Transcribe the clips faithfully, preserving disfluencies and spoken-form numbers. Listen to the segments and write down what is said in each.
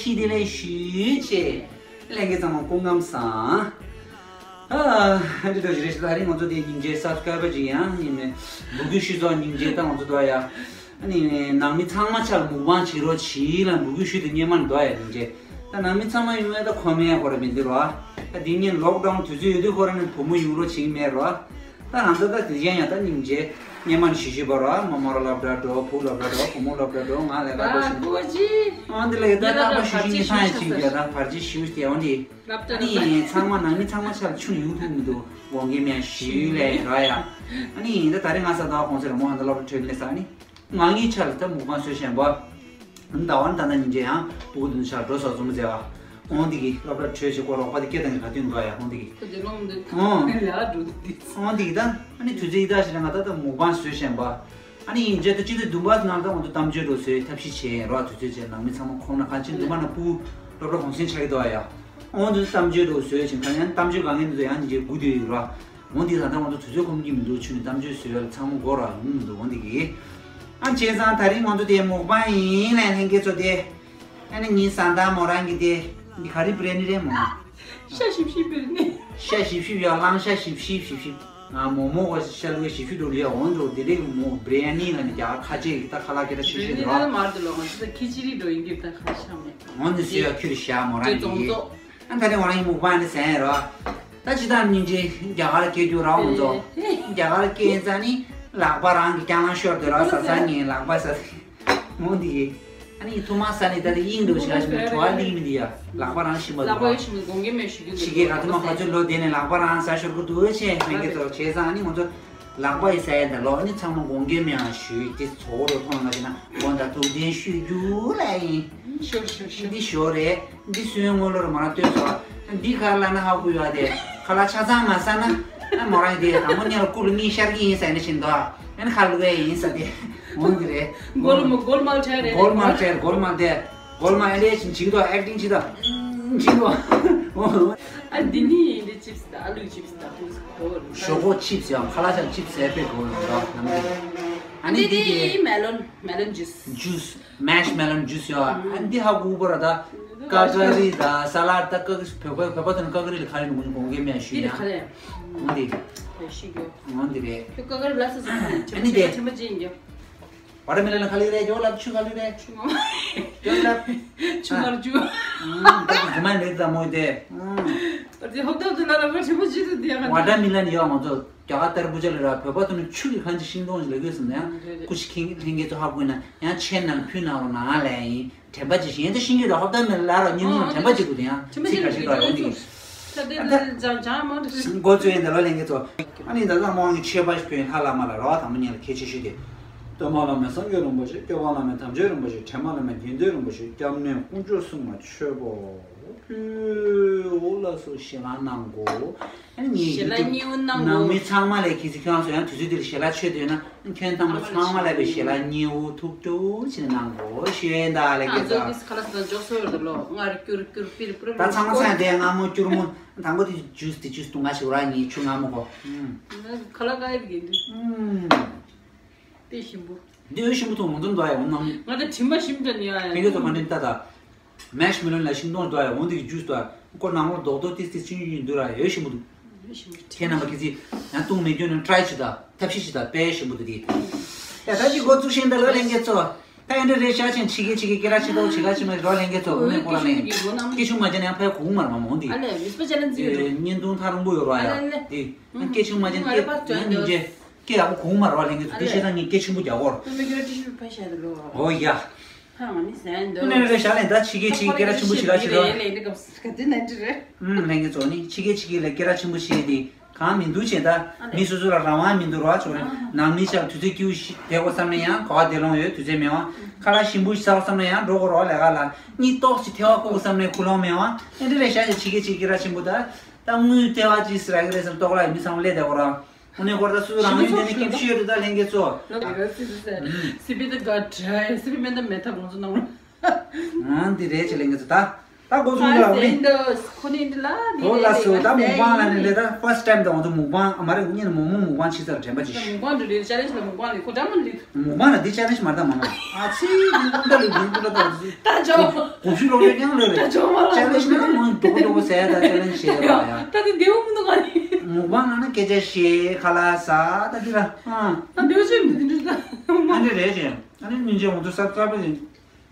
ཅི་དེ་ལས་ཞུས་ཆེ། ལྷན་རྒྱས་ཚང་མ་སྐུ་ཁམས་བཟང་། ཨ། འདི་འདྲ་ཞིག་རེད་ཤག་ད་རིང་ང་ཚོ་དེ་སྙིང་རྗེ་སབ་སི་ཀ་རའི་བར་ཅིག་ཡང་ཡིན་ནས་འབོད་སྐུལ་ཞུས་ཚོགས་སྙིང་རྗེ། ད་ང་ཚོ་འདུག་ཡ། ཨ་ནི་ནང་མི་ཚང་མ་ཆ་ལ་མུག་པང་བྱེད་རོགས་བྱིས་ལ་འབོད་སྐུལ་ཞུས་ཏེ་སྙན་མ་འདུག་ཡ། སྙིང་རྗེ། ད་ནང་མི་ཚང་མ་ཡོང་ཡ་ད་ཁོ་མེད་ཁོ་ར་མི་འདུག་རོ། ད་འདི་ཉིན་ལོག་ཌའུན་དུས་ཚོད་ཡོད་དུས་ཁོ་ར་ནི་བུ་མོ་ཡོང་རོགས་བྱེད་ཀྱི་མེད་རོ། ད་ང་ཚོ་ད་དེ་ཡན་ཡང་ད་སྙིང་རྗེ། སྙན་མ་ནི་ཞི་ཞི་བར་བ། མོ་མོ་ར་སློབ་གྲྭ་འགྲོ། བུ་སློབ་གྲྭ་འགྲོ། བུ་མོ་སློབ་གྲྭ་འགྲོ། ང་ལས་ཀ་འགྲོ་བཞིན་འདུག་ཨང་དེ་ལས་ད་རྟག་པར་ཞུ་ཞིང་ངེས་སང་ཡང་ཕྱིན་དུས་ད་བར་ཆད་ཞུ་སྟེ་འོང་དེ། ཨ་ནི་ཚང་མ་ནང་མི་ཚང་མ་ཆ་ལ་ཆུ་ཡོང་ཐུབ་མི་འདུག་དགོངས་འགལ་མེད་ཞུས་ལས་ར་ཡ། ཨ་ནི་ད་ད་རེས་ང་ས་ད་གོང་ཚེ་ར་མོ་ཨ་ད་སློབ་གྲྭ་ཁྲོད་ལས་ས་ནི། ང་ངའི་ཆ་ལ་ད་མུག་པང་བཟོས་བཞིན་པ། ཟླ་བ་ནི་ད་ལྟ་སྙིང་རྗེ་ཡང་སྤུ་གུ་དུ་ཆ་འགྲོ་ས་འཛོམས་མཛད་བ། འོང་འདི་གི་སློབ་གྲྭ་གྲོལ་བྱེད་སྐོར་རོགས་པ་དེ་སྐད་བཏང་གི་ག་དུས་འགའ་ཡ་འོང་འདི་གི་ཁ་ཅིག་ལོང་འདི་འོང་ལ་འགྲོ་འདི། འོང་འདི་གི་ད་ཨ་ནི་དུས་ཚོད་ཡི་ད་ཞེ་ན་ང་ད་ད་མུག་པང་བཟོས་བཞིན་པ། ཨ་ནི་ཡིན་རྗེས་ད་སྤྱི་ཚོགས་འདུན་པ་ནང་ད་འོང་དུ་གཏམ་བརྗོད་འགྲོ་བཟོས་ཐབས་ཤེས་བྱས་རོགས་དུས་ཚོད་བྱས་ནང་མི་ཚང་མ་ཁོང་ན་གང་ཅི་འདུན་པ་ན་སྤུ་སློབ་གྲྭ་གུང་སེང་ཆགས་ཀྱི་འདུག་ཡ། འོང་དུ་གཏམ་བརྗོད་འགྲོ་བཟོས་བྱས་གང་ཡང་གཏམ་བརྗོད་གང་ཡིན་འདུག་ཡང་ཉིན་རྗེས་སྒུག་སྡོད་ཡོད་རོགས། འོ་འདི་ད་ལྟ་ང་ཚོ་དུས་ཚོད་ཁོམ་གྱི་མི་འདུག་ཆུ་ནས་གཏམ་བརྗོད་བཟོས་ཡ་ལ་ཚང་མ་འགོར་ར་ཡོང་མི་འདུག་འོ་འདི་གི། ཨ་བྱས་ཙང་ད་རིང་ང་ཚོ་དེ་མུག་པང་ཡིན་ལ་ལྷན་རྒྱས་ཚོ་དེ། ཨ་ནི་ངའི་བཟའ་ཟླ་མོ་རང་གི་དེ། འདི་ག་རེ་བྷི་རི་ཡ་ནི་རེད་མོ། ཤ་ཞིབ་ཞིབ་བྷི་རི་ཡ་ནི། ཤ་ཞིབ་ཞིབ་ཡ་གླང་ཤ་ཞིབ་ཞིབ་ཞིབ་ཞིབ། ཨ་མོ་མོ་ག་ཤ་ལུ་ཞིབ་ཞིབ་འགྲོ་ལུ་ཡ་འོ་འགྲོ་དེ་རེད་མོ་བྷི་རི་ཡ་ནི་ལ་ནི་རྒྱ་གར་ཁ་ཆེ་ཡི་ད་ཁ་ལག་སྐད་ཆ་ཤིག་བྷི་རི་ཤིག་ཡ་ནི་རོ། ལ་མར་དུ་ལོ་ང་ཚོ་ད་ཁི་ཅི་རི་འགྲོ་ཡིན་གི་ད་ཁ་ཤ་མེད། འོ་འདི་བཟོས་ཡ་ཁྱོད་རི་ཤ་མོ་རང་གི། ཨ་ད་ནི་འོ་རང་ཡི་མུག་པང་ནི་ཟན་རོ། ད་ཅི་ད་སྙིང་རྗེ་རྒྱ་གར་སྐད་རྒྱུག་ར་འོང་ཚོ། རྒྱ་གར་སྐད་ཙང་ནི་ལག་པ་རང་གི་རྐྱང་རང་ཤོར་དེ་ར་ཟ་ཟ་ཉེ་ལག་པ་ཟ། འོང་འདི་གི། ཨ་ནི་ཐུག་མ་ཟ་ནི་ད་ལི་དབྱིངས་འགྲོ་ཞིག་ལ་ཞིག་ནི་བྲོ་བ་ལིག་མི་འདི་ཡ་ལག་པ་རང་ཤི་མ་ལག་པ་འདུག་ཡོད་ཞིག་ནི་དགོངས་འགལ་མེད་ཞུ་རྒྱུ་ཞི་གེ་ག་ཐུག་མ་ཁ་ཚོད་ལོ་དེ་ནས་ལག་པ་རང་ཟ་ཤོར་གི་འདུག་ཆེ་ལྷན་རྒྱས་ཚོ་བྱས་ཙང་ཨ་ནི་ང་ཚོ། ལག་པ་ཡི་ས་ཡ་དང་ལོག་ནི་ཚང་མ་དགོངས་འགལ་མེད་ཨང་ཞུས་ཏེ་ཚོགས་རོ་མཐོང་ལ་ཞེ་ན་དགོངས་དག་ཐུགས་བདེན་ཞུ་རྒྱུ་ལ་ཡིན། ཤོར་ཤོར་ཤོར། འདི་ཤོར་རེད། འདི་སུའི་དངུལ་ལོར་མ་རང་སྟོན་སོ། འདི་ཁ་ལ་ན་ཧ་གུ་ཡོད་དེ་ཁ་ལ་ཆ་ཚང་མ་ས་ན་ཨ་མོ་རང་དེ་དང་པོ་ཉལ་ལ་ཀུ་ལ་གཉིས་ཤར་གི་ཡིན་ས་ནི་བཞིན་དོ་ཨན་ཁ་ལུ་ཡ་ཡིན་ས་དེ་འོང་གི་རེད། གོལ་མ་གོལ་མལ་ཆ་རེད། གོལ་མལ་ཆ་གོལ་མལ་དེ། གོལ་མ་ཨེ་ལེ་ཞིག་འཇིག་དོ་ཨེག་ཊིང་བྱེད་དོ། འཇིག་དོ། ཨ་འདི་ནི་ཡིན་འདི་ཅིབ་སི་དང་ཨ་ལུ་ཅིབ་སི་དང་ཨ་ལུ་གོ་ཞོག་ཁོག་ཅིབ་སི་ཡང་ཁ་ལག་ཅང་ཅིབ་སི་ཨེ་པེ་གོ་ཡོད་ར་ནམ་རྒྱུན། ཨ་ནི་འདི་འདི་འདི་མེ་ལོན་མེ་ལོན་ཇུས། ཇུས། མེཤ་མེ་ལོན་ཇུས་ཡོད། ཨ་འདི་ཧ་གོ་བོ་ར་ད། ཀ་ཀ་རི་ད་ས་ལ་ད་ཀ་ཀ་བོད་པ་བོད་པ་དང་ཀ་ཀ་རི་ལ་ཁ་རི་ནུ་གོང་གེ་མེ་ཤུ་ཡ། འདི་འདི། འོ་འདི་རེད། ཁྱོད་ཀ་ཀ་རི་ལ་སོ་སོ་ཁ་ནས་ཨ་ནི་འདི། ཆེན་པོ་ཅན་གྱི། ཝ་ཊ་མེ་ལོན་ཁ་ལི་རེད། ཇོ་ལབ་ཆུ་ཁ་ལི་རེད། ཆུ་ངོ་མ། ཇོ་ལབ། ཆུ་མར་ཆུ། ཨང་། ད་གི་གུ་མ་ལེགས་ད་མོ་དེ། ཨང་། པར་ཏི་ཧོབ་ཏོབ་ཏུ་ལ་ལ་པར་ཆེན་པོ་ཅི་ཏུ་དེ་ཡང་། ཝ་ཊ་མེ་ལོན་ཡོད་ང་ཚོ་རྒྱ་གར་ཏར་བུ་ཇ་ལི་ར་བོད་པ་ཏུ་ནི་ཆུ་གི་ཁན་ཅི་ཤིང་སྡོང་ཞིག་ལ་གོས་སམ་ན་ཡང་ཀུ་ཤི་ཁིང་ལྷན་རྒྱས་ཚོ་ཧ་གོ་ན་ཡང་ཆེན་ནང་ཕུ་ནང་རོ་ནང་ལ་ཡིན་དྲན་པ་ཅི་ཤིང་ཡང་ད་ཤིང་གི་ར་ཧོབ་ཏོབ་མེ་ལ་ར་ཉིན་ཉིན་དྲན་པ་ཅི་དུ་དེ་ཡང་ཅི་ཁ་ཤི་ར་ཡོང་གི། འགོ་བཙུགས་ཡིན་ད་ལོ་ལྷན་རྒྱས་ཚོ། ཨ་ནི་ད་ལྟ་མང་གི་ཆོས་པ་ཞིག་ཕུལ་ཡིན་ལྷ་བླ་མ་ལ་རོ་དང་པོ་ཉིད་ལ་གལ་ཆེ་ཤོས་དེ། སྟོན་པ་བླ་མེད་སངས་རྒྱས་རིན་པོ་ཆེ། སྐྱོབ་པ་བླ་མེད་དམ་ཆོས་རིན་པོ་ཆེ། འདྲེན་པ་བླ་མེད་དགེ་འདུན་རིན་པོ་ཆེ། སྐྱབས་གནས་དཀོན་མཆོག་སྲུང་མ་ཆོས་པོ་ཕུལ་ལ་སོགས་ཞལ་ལག་གནང་གོ། ཨ་ནི་ངའི་ཞལ་ལག་ཡུ་ཊུབ་གཉིས་པོ་གནང་གོ། ནང་མི་ཚང་མ་ལས་ཁྱེད་ཚོ་ཁྱོད་རང་ཚོ་ཡང་དུས་ཚོད་འདིར་ཞལ་ལག་མཆོད་འདོད་ན། ཁྱོད་དང་པོ་ཚང་མ་ལ་བའི་ཞལ་ལག་ཉེ་བོ་ཐུགས་སྤྲོ་ཆེ་ནང་གོ་ཤེས་ད་ལེ་ང་ཚོ་གེ་ཚོ་ཁ་ལག་ཟ་འཇོག་སོ་ཡོད་དོ་ལོ། ང་རུ་སྐྱུར་སྐྱུར་པིར་པིར་ད་ཚང་མ་ཚང་དེ་སྔ་མོ་སྐྱུར་མོ་དང་པོ་དེ་ཇུས་དེ་ཇུས་དུ་ང་ཞིག་ར་ཉེ་ཆུ་སྔ་མོ་གོ། ཁ་ལག་ག་ཡིར་གི་འདུག་དེ་ཞིམ་པོ། འདི་འོས་ཞིམ་པོ་ཐུང་མོ་འཛོམས་དོ་ཡ་འོང་ནང་། ང་ད་དྲི་མ་ཞིམ་ད་ཉེ་ཡ། ཕན་གི་ཚོ་ག་འདྲེན་ད་ད། མེཤ་མེ་ལོན་ལ་ཤིང་སྡོང་འདུག་ཡ། འོ་འདི་གི་ཇུས་འདུག་ཡ། ཁོ་ནང་ལོགས་རྡོག་རྡོག་ཏིས་ཏིས་ཆུང་ཆུང་འདུག་ར། ཡོད་ཞིམ་པོ་འདུག་ཁྱེད་རྣམ་པ་ཁྱེད་ཚིག་ཡང་བཏུང་མེད་རྒྱུ་ནི་ཊ་རའི་བྱེད་དང་ཐབས་ཤེས་བྱེད་དང་དཔེ་ཞིམ་པོ་འདུག་དེ། ཡ་ད་ཅིག་འགོ་བཙུགས་ཤིང་ད་ལོ་ལྷན་རྒྱས་ཚོ། ད་ཨེ་འདྲ་རེད་ཤག་ཆེན་ཆི་གེ་ཆི་གེ་སྐད་ར་ཆི་ཏོ་ཆི་ག་ཆི་མ་རོ་ལྷན་རྒྱས་ཚོ། འོ་ནས་ཁོ་ར་ནས་སྐད་ཆུང་མ་བྱས་ན་ཡང་ཕ་ཡ་གུང་མ་ར་མ་མོ་འདི། ཨ་ལེ་མིས་པ་ཅ་ལན་ཟིག་ཡོད། བརྙན་ཐུང་ཐག་རིང་པོ་ཡོད་ར་ཡ། འདི་སྐད་ཆུང་མ་བྱས་ན་སྐད་ཡང་སྙིང་རྗེ། སྐད་ཡག་པོ་གུང་མ་རོ་ལྷན་རྒྱས་ཚོ། དེ་བཤད་ན་ངས་སྐད་ཆེན་པོ་རྒྱག་གོ། ཨོ་ཡ། ཧ་ང་མི་ཟན་འདོད། ནས་རེ་ཞག་ལས་ད་ཆི་གེ་ཆི་གེ་སྐད་ར་ཆེན་པོ་ཆི་ག་ཆི་རོ། ཨུམ་ལྷན་རྒྱས་ཚོ་ནི་ཆི་གེ་ཆི་གེ་ལས་སྐད་ར་ཆེན་པོ་ཆི་གེ་དེ་གང་མི་འདུག་བྱས་ད་མི་སོ་སོ་ལ་རང་དབང་མི་འདུག་རོ་ཆོག་རེད། ནང་མི་ཆགས་དུས་ཚོད་སྐྱིད་པོ་ཞིག་བསྡད་དགོས་བསམ་ན་ཡང་ག་བ་བསྡད་ལོང་ཡོད་དུས་ཚོད་མེད་བ། ཁ་ལག་ཞིམ་པོ་ཞིག་ཟ་དགོས་བསམ་ན་ཡང་འགྲོ་དགོས་རོ་ལས་ཀ་ལ་གཉིད་ཏོག་ཅིག་ཐལ་བ་བསྐུར་དགོས་བསམ་ན་ཁུ་ལོང་མེད་བ། ཨེ་འདྲ་རེ་ཞག་ཞིག་ཆི་གེ་ཆི་གེ་སྐད་ར་ཆེན་པོ་ད་ད་དངུལ་ལྟེ་བ་ཅིག་ཟེར་ཡག་རེད་བསམ་ལྟོགས་ལ་མི་ཚང་མ་སླེབས་བསྡད་དགོས་རོ། ཨ་ནི་སྐོར་ད་སུ་རང་ཡུལ་དེ་ནི་སྐྱིད་ཤོས་རེད་ད་ལྷན་རྒྱས་ཚོ། སི་པི་ད་ག་དྲ་སི་པི་མེ་ད་མེ་ཐབ་ང་ཚོ་ནང་ལ། ཨང་འདི་རེད་ཅེས་ལྷན་རྒྱས་ཚོ་ད། ད་འགོ་ཚུགས་འདྲ་བ་མི། ཁོ་ནི་འདི་ལ་འདི། ཨོ་ལ་སོ། ད་མུག་པང་ལ་ནི་ལས། ད་ཕར་སི་ཊི་ཊེམ་ད་ང་ཚོ་མུག་པང་ཨ་མ་རེད། ངས་ནི་མོག་མོག་མུག་པང་བྱེད་ས་ལ་དྲན་པ་ཅིག་མུག་པང་འདི་རེད། ཅ་ལེན་ཇི་ལ་མུག་པང་ལས་ཁོ་འདྲ་མ་ལས། མུག་པང་ལ་འདི་ཅ་ལེན་ཇི་མ་རེད་ད་མ་མ། ཨ་ཙི། འདི་ཀུན་ཏ་ལས་འདི་ཀུན་ཏ་ད་ཙི། ད་ཇོ། གོང་ཞུས་ལོག་ཡོད་ཀྱང་ལོས་རེད། ད་ཇོ་མ་ལ། ཅ་ལེན་ཇི་ན་མང་འགྲོ་འགྲོ་ཟེར། ད་ཅ་ལེན་ཇི་བྱེད་ར་ཡ། ད་འདི་འདི་འུ་མི་འདུག་ག་ནི། མུག་པང་ལ་ན་སྐད་ཆ་བཤད། ཁ་ལག་ཟ། ད་འདི་ལ་ཨ། ད་འདི་འུ་ཅི་འདི་འདི་འདྲ་ད། ཨ་འདི་རེད་ཅེ། ཨ་ནི་སྙིང་རྗེ་འོང་དུ་ས་ཙ་པ་ཅིག་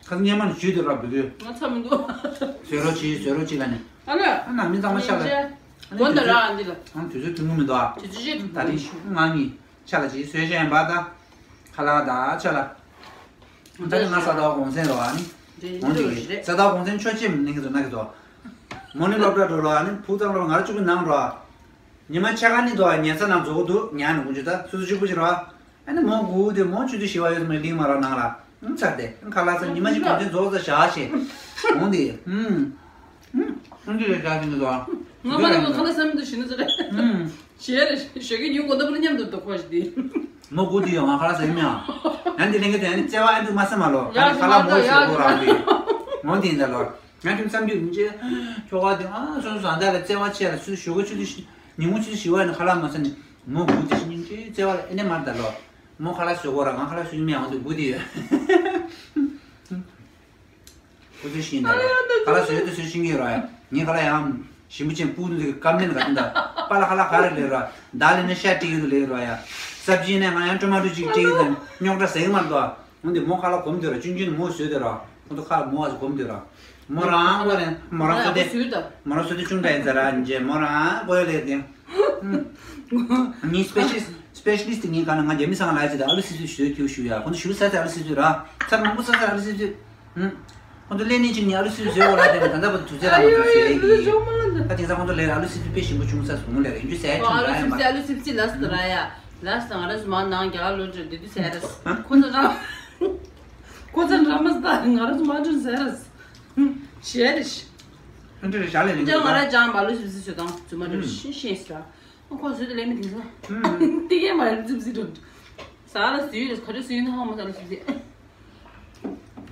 ཁ་སང་སྙན་མ་ནས་ཞུས་དེ་ར་བུ་དུས། ང་ཚ་མི་འདུག་བཟོས་རོགས་གྱིས། བཟོས་རོགས་གྱིས་ལ་ནི། ཨ་ལ། ཨ་ན་མི་ཚང་མ་ཤ་ལ། ཨ་ནི་དུས་ཚོད། ཨ་ནི་དུས་ཚོད་ཐུང་ངུ་མི་འདུག་ཨ། དུས་ཚོད་ཅིག་ད་རིང་ང་གཉིས་ཤ་ལ་ཅིག་བཟོས་བཞག་ཡིན་པ་ད། ཁ་ལག་ད་ཆ་ལ། ད་རིང་ང་ས་ཟླ་བ་གུང་སེང་རོ་ཨ་ནི། འོང་དེ་ས་ཟླ་བ་གུང་སེང་ཆོས་ཅེས་མི་ནང་གི་ཚོ་ན་གི་ཚོ། མོ་ནི་སློབ་གྲྭ་འགྲོ་རོ་ཨ་ནི་ཕུག་ཙང་རོ་ང་ར་བཅུ་གི་ནང་རོ། ཉི་མ་ཆ་ག་ནི་འདུག་ཨ། ཉལ་ས་ནང་འཛུལ་འདུག་ཉལ་ནས་ཀུན་ཆུ་ད་སུ་སུ་གཅིག་པུ་ཅིག་རོ། ཨ་ནི་མོ་སྒུག་དེ་མོ་ཆུ་ཚོད་བཞི་པ་ཡོད་མེད་གླིང་མ་ར་ནང་ལ། ཨང་ཚར་ཏེ་ཨང་ཁ་ལག་ཟ། ཉི་མ་ཞིག་གོང་ཆེན་རྫོགས་ཚར་བཞག་ཞེས། འོང་དེ། ཨང་། ཨང་དེ་རེད་བཞག་ཞིག་འདུག་ང་མ་ནི་མོ་ཁ་ལག་ཟ་མི་འདུག་ཞེས་ནི་ཟེར། ཨང་། ཞེས་རེད། ཞོགས་ཀས་ཉིན་གོ་ད་པུ་ལ་མཉམ་དུ་འདུག་ཁོ་ཞིག་དེ། མོ་སྒུག་དེ་ཡོང་ང་ཁ་ལག་ཟ་ཡིན་མིན་ཨ། ཡང་དེ་ལེན་གི་དེ་ཨ་ནི་བརྩེ་བ་ཨ་འདུག་མ་ཟ་མ་ལོ། ཡང་ཁ་ལག་མོ་ཞོག་གོ་རང་དེ། འོང་དེ་ཡིན་ད་ལོ། ང་ཁྱིམ་བསམ་རྒྱུ་ཡིན་ཅེ། ཁྱོ་ག་དེ་ཨ་སོ་སོ་བཟའ་ཟླ་ལ་བརྩེ་བ་ཆེ་ལ་སུ་ཞོགས་ཀ་ཆུ་ཚོད་ཉིན་གུང་ཆུ་ཚོད་བཞི་པ་ནས་ཁ་ལག་མ་ཟ་ནས་མོ་སྒུག་དེ་ཤི་ཉིན་ཅེ་བརྩེ་བ་ལ་ཨེ་ནས་མར་ད་ལོ། མོ་ཁ་ལག་བཟོ་གོ་ར་ང་ཁ་ལག་བཟོ་ཡིན་མིན་ཨང་དུ་སྒུག་དེ་ཡོད། ཁོ་ཚོས་ཤི་ཡིན་ད་ལོ། ཁ་ལག་བཟོ་ཡོད་དུ་བཟོ་ཤི་ངེས་ར་ཡ། ངས་ཁ་ལག་ཡང་ཞིམ་པོ་ཅན་སྤུག་ནི་དེ་ཀམ་ནན་ག་དུ་ད་པ་ལ་ཁ་ལག་ག་རེ་ལས་ར། ད་ལས་ནས་ཤ་སྤྲད་ཡོད་དུ་ལས་ར་ཡ། སབ་ཇི་ནས་ང་ཡང་ཊོ་མ་ཊོ་ཅིག་སྤྲད་ཡོད་དུ་རྙོག་དྲ་ཟེག་མ་འདུག་འོན་ཏེ་མོ་ཁ་ལག་གོམས་དུས་ར་ཆུང་ཆུང་མོ་བཟོས་དུས་ར་ཁོ་ཚོ་ཁ་ལག་མོ་བ་ཞིག་གོམས་དུས་ར། མོ་རང་ཁོ་རེ་མོ་རང་བཟོས་ཏེ། མོ་རང་བཟོས་ཏེ་ཆུང་དྲགས་ཡིན་ཟེར་ར་འཇེ་མོ་རང་ཁོ་ཡ་ལས་ཏེ། ངའི་སྤེ་ཤལ་སྤེ་ཤ་ལི་སི་ཊི་ངའི་ག་ན་ང་རྒྱ་མི་ཚང་ལ་ཡ་ཟེར་ཏེ་ཨ་ལུ་སི་སི་ཞུ་ཞུ་ཡ། ཁོ་ཚོ་ཞུ་ས་ཚེ་ཨ་ལུ་སི་སི་ར་ཚར་མང་པོ་ས་ཚེ་ཨ་ལུ་སི་སི། ཁོ་ཚོ་ལས་ནས་ཅིག་ནི་ཨ་ལུ་སི་སི་བཟོས་འོ་ལ་དེ་ད་ལྟ་བར་དུ་ཚོད་ར་མ་ཐུབ་ཞེས་ཡིན། ད་དེང་སང་ཁོ་ཚོ་ལས་ཨ་ལུ་སི་སི་དཔེ་ཞིམ་པོ་བྱུང་ས་སོང་ལས་ར་ཡིན་རྒྱུ་ཟེར་ཨ་ཆུང་ལུ་ར་ཡ་སི་མ། སི་ཨ་ལུ་སི་སི་ལ་སི་ར་ཡ། ལ་སི་ང་ར་སི་མ་ནང་རྒྱ་གར་ལོ་འདྲ་འདི་དུས་ཟེར་ར། ཁོ་ཚོ་ར། ཁོ་ཚོ་འདྲ་མ་ཟ་ང་ར་ཚོ་མ་འདྲ་ཟེར། ཞེས་རེད། ཨ་འདྲ་རེད་ཞག་ལས་ལེན་ཅང་ང་ར་ཅང་མ་ལུས་སི་སི་ཞུ་དང་ཚུ་མ་འདྲ་ཤི་ཤེས་ས། ཁོ་ཟི་དུ་ལེན་མི་དེ་ཚོ། ཏི་གེ་མ་ལུས་སི་སི་འགྲོ། ས་ལ་སུ་ཡོད་རེད་ག་རེ་སུ་ཡོད་ན་ཧ་མ་ས་ལ་སི་སི།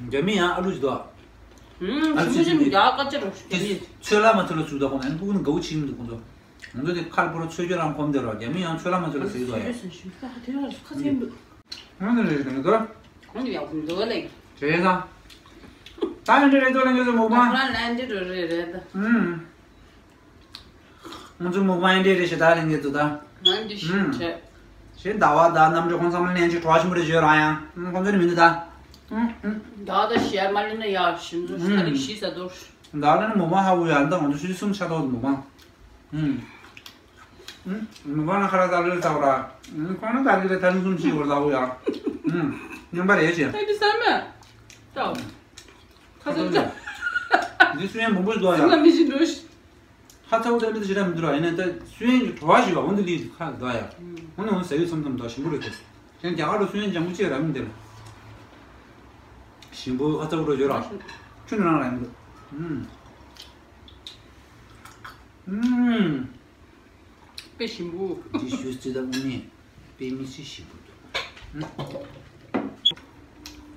རྒྱ་མི་ཡང་ཨ་ལུ་ཞིག་འདུག་ཨ། ཨ་ལུ་སི་སི་ཞི་མོ་ཞི་མོ་རྒྱ་ཀ་ཅེ་རོ་རྒྱ་མི། ཚོད་ལ་མ་ཚོད་ལ་ཚུགས་ད་ཁོང་ཨ་ནི་ཕུ་ཀུན་དགའ་བོ་ཆིག་མི་འདུག་ཁོང་ཚོ། ང་ཚོ་དེ་ཁར་པོ་ར་ཚོད་སྐྱོ་རང་གོམས་དེ་རོ་རྒྱ་མི་ཡང་ཚོད་ལ་མ་ཚོད་ལ་ཟེར་གི་འདུག་ཨ། ཁ་ཚན་འདུག་ང་ཚོ་རེ་རེ་འདུག་ཁོང་ཡག་པོ་འདུག་ལེ། རེད་ད། ད་ཡང་འདྲ་རེད་འདུག་ལེ་ངེད་ཚོ་མོག་པང་། ཁོ་རང་ལན་འདྲ་རེད་རེད་ད། ཨུམ། ང་ཚོ་མོག་པང་ཡང་འདྲ་རེད་ཞེ་ད་ལེ་ངེད་ཚོ་ད། ང་འདི་ཞིག་བྱས། ཞེ་ཟླ་བ་ད་རྣམ་གྲོལ་ཁོང་ཚང་མ་ལན་ཅིག་བྲོ་བ་ཞིམ་པོ་རེད་བརྗོད་རང་ཡང་ཁོང་ཚོ་ནི་མི་འདུག་ད། ཨུམ་ཨུམ། ད་ད་ཞེ་མ་ལེ་ན་ཡག་ཞིམ་ཚོ་ཞིག་ད་རིག་ཞིག་ཟ་དོར། ད་ལ་ནི་མོག་པང་ཧ་གོ་ཡ་ད་ང་ཚོ་ཆུ་ཚོད་གསུམ་ཆགས་ཐོག་ཏུ་མོག་པང་། ཨུམ། ཨུམ། མོག་པང་ན་ཁ་ལག་ད་རེ་ལ་ད་བ་ར། ཨུམ། ཁོང་ན་ད་རེ་ལ་ད་རིང་གསུམ་ཞིག་བར་ད་བོ་ཡ། ཨུམ། སྙོམས་པ་རེད་ཅེ། ད་འདི་ཟ་མ། ད། ཁ་ཚ་ཚ། འདི་སུ་ཡན་མང་པོ་ཞིག་འདུག་ཡ། སེམས་ལ་མི་ཞིག་འགྲོ་ཞིག་ཧ་ཚ་བོ་ད་འདི་ཞེ་དྲག་མི་འདུག་ར་ཡིན་ན་ད་སུ་ཡན་གྱི་བྲོ་བ་ཞིག་བ་འོན་ཏེ་ལི་ཁ་འདུག་ཡ། ཨུམ། འོན་ཏེ་འོན་ཟ་ཡུལ་མཚམས་མཚམས་འདུག་ཞིམ་པོ་རེད་དེ། ཡང་རྒྱ་གར་དུ་སུ་ཡན་ལྗང་ཁུ་ཅེ་ར་མི་འདེར། ཞིམ་པོ་ཧ་ཚ་བོ་འགྲོ་ཡོད་ར། ཆུ་ནི་རང་ར་ཡིན་འདུག་ཨུམ། ཨུམ། དཔེ་ཞིམ་པོ། འདི་ཞུ་རྩི་ད་དབུ་མེད་དཔེ་མི་སྲིད་ཞིམ་པོ་འདུག་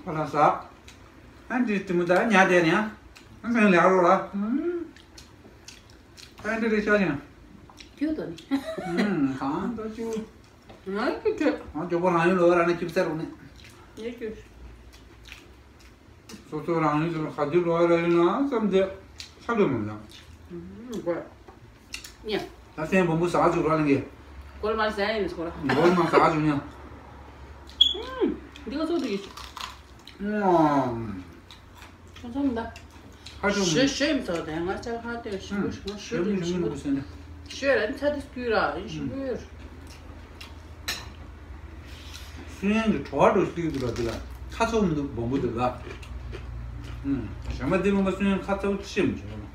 ཁོ་ལ་ཟ། ཨ་འདི་དེ་མོ་ད་ཉལ་བསྡད་ནས་ཨ་ཚང་ལས་ཀ་རོགས་ལ། ཨ་འདི་རེ་ཆགས་ཀྱང་། ཁྱོད་དོ་ནི། ཨུམ་གང་ལྟ་ཅུ། ང་ཀི་ཁྱོད། ང་ཇོ་པོ་རང་ཡུལ་ལོ་ར་ན་ཁྱིབ་ས་རོགས་ནས། ཡེ་ཁྱོད། སོ་སོ་རང་ཡུལ་དུ་ག་དུས་ལོག་ར་ཡིན་ན་བསམ་སྟེ་ཁ་ལོ་མི་འདང་། ཨུམ། དགོས། ཉ། ད་སེམས་བུམ་བུ་ཟ་བཅུག་ར་ལེན་གི། གོལ་མ་ཟ་ཡིན་ནི་སྐོར། གོལ་མ་ཟ་བཅུག་ཉ། ཨུམ། འདི་ག་ཚོགས་འདུག་གི། ཨུམ། ཁོ་ཚོ་མི་འདའ། ཧ་ཅང་མི། ཞོ་ཞོ་མི་ཚོགས་དེ་ང་ཅག་ཧ་ཏོན་ཞིམ་པོ་ཞིམ་པོ་ཞོ་རིན་ཞིམ་པོ་ཟེར་ནས། ཤོད་ར་ཚ་དེ་སྐུལ་ར་ཡིན་ཞིམ་པོ་ཡོད། སུན་ཡན་གྱི་བྲོ་བ་འགྲོ་སྲིད་འདུག་ལ་འདི་ལ་ཁ་ཚ་བོ་མི་འདུག་སྦོམ་པོ་འདུག་ལ། ཨུམ། གཞན་པ་འདི་མིན་པ་སུན་ཡན་ཁ་ཚ་བོ་ཤེས་མི་བྱུང་།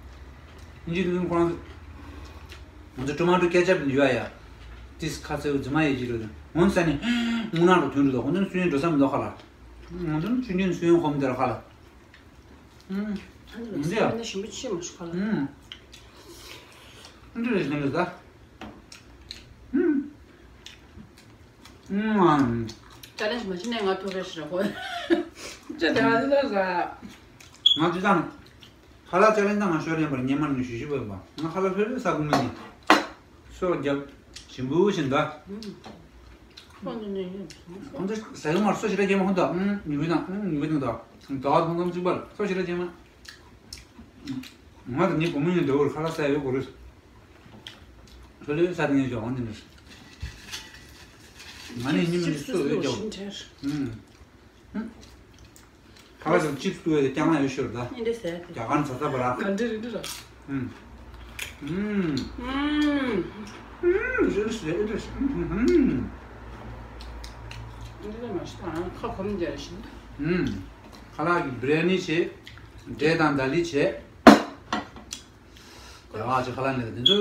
ཨིན་ཇི་འདི་ཁོ་རང་ཚོ། ང་ཚོ་ཊོ་མ་ཊོ་ཀེ་ཅབ་ཡོད་ཡ། ཏིས་ཁ་ཚ་བོ་རྫི་མ་ཡེ་ཅི་རེད། ངོ་ས་ནི་རྔུལ་ནག་རུ་ཐོན་འགྲོ་འདུག་ཁོ་ཚོ་སུན་ཡན་འགྲོ་ས་མི་འདུག་ཁ་ལ། ང་ཚོ་ཆུང་ཆུང་སུན་ཡན་ཧོམ་དེར་ཁ་ལ། ཨུམ། ཨ་ནི་འདི་ཡ། ཨ་ནི་ཞིམ་པོ་ཆེ་མ་ཞིག་ག་ལ། ཨུམ། ཨ་འདྲ་རེད་ཟེར་ནས་ད། ཨུམ། ཨུམ། ད་ལན་ཞིག་མ་ཤི་ནས་ང་ཐོབ་རེ་ཞིག་ར་གོ། ཅི་ད་ང་འདི་ལ་ཟ། ང་འདི་དང་། ཁ་ལག་ཅ་ལེན་དང་ང་ཤོར་ཡན་པར་ཉེ་མར་ནས་ཞུ་ཞུ་བས་པ། ང་ཁ་ལག་ལྷོད་ལྷོད་ཟ་གི་མིན་ནི། སོ་རྒྱབ་ཞིམ་པོ་བཞིན་ད། ཁོང་ཚོ་ཟ་གི་མར་སོ་ཞེ་དྲག་སྐྱེས་མ་ཁོང་ད། ཉུ་གུ་དང་ཉུ་གུ་དང་ད། ད་ཐོང་ཐོང་གཅིག་པར་སོ་ཞེ་དྲག་སྐྱེས་མ། ང་དང་ངའི་བུ་མོ་གཉིས་འདྲ་བོར་ཁ་ལག་ཟ་ཡོད་གོ་རེད། ལྷོད་ལྷོད་ཟ་དེ་ངས་ཀྱང་འོང་དེ་འདྲ། ང་ནི་ཉི་མ་ནི་སོ་ཡོད་ཀྱང་། ཁ་ལག་ཅིག་ཅིག་བཏུ་བའི་རྐྱང་ལ་ཡོད་ཤོར་ད། ཨིན་དེ་ཟེར་ཏེ། རྒྱ་གར་ཚ་ཚ་བ་ར། ག་འདྲ་རེད་འདྲ་ར། ཨུམ། ཨུམ། ཨུམ། ཨུམ། རེད་རེད་རེད་རེད། ཨུམ། ཨུམ། ཨིན་དེ་མ་ཤི་ད་ཁ་གོམ་རྒྱག་བཞིན། ཨུམ། ཁ་ལག་གི་བི་རི་ཡ་ནི་བྱས། འབྲས་དང་དཱ་ལི་བྱས། རྒྱ་གར་ཅིག་ཁ་ལག་ནས་དེ་ཚོ།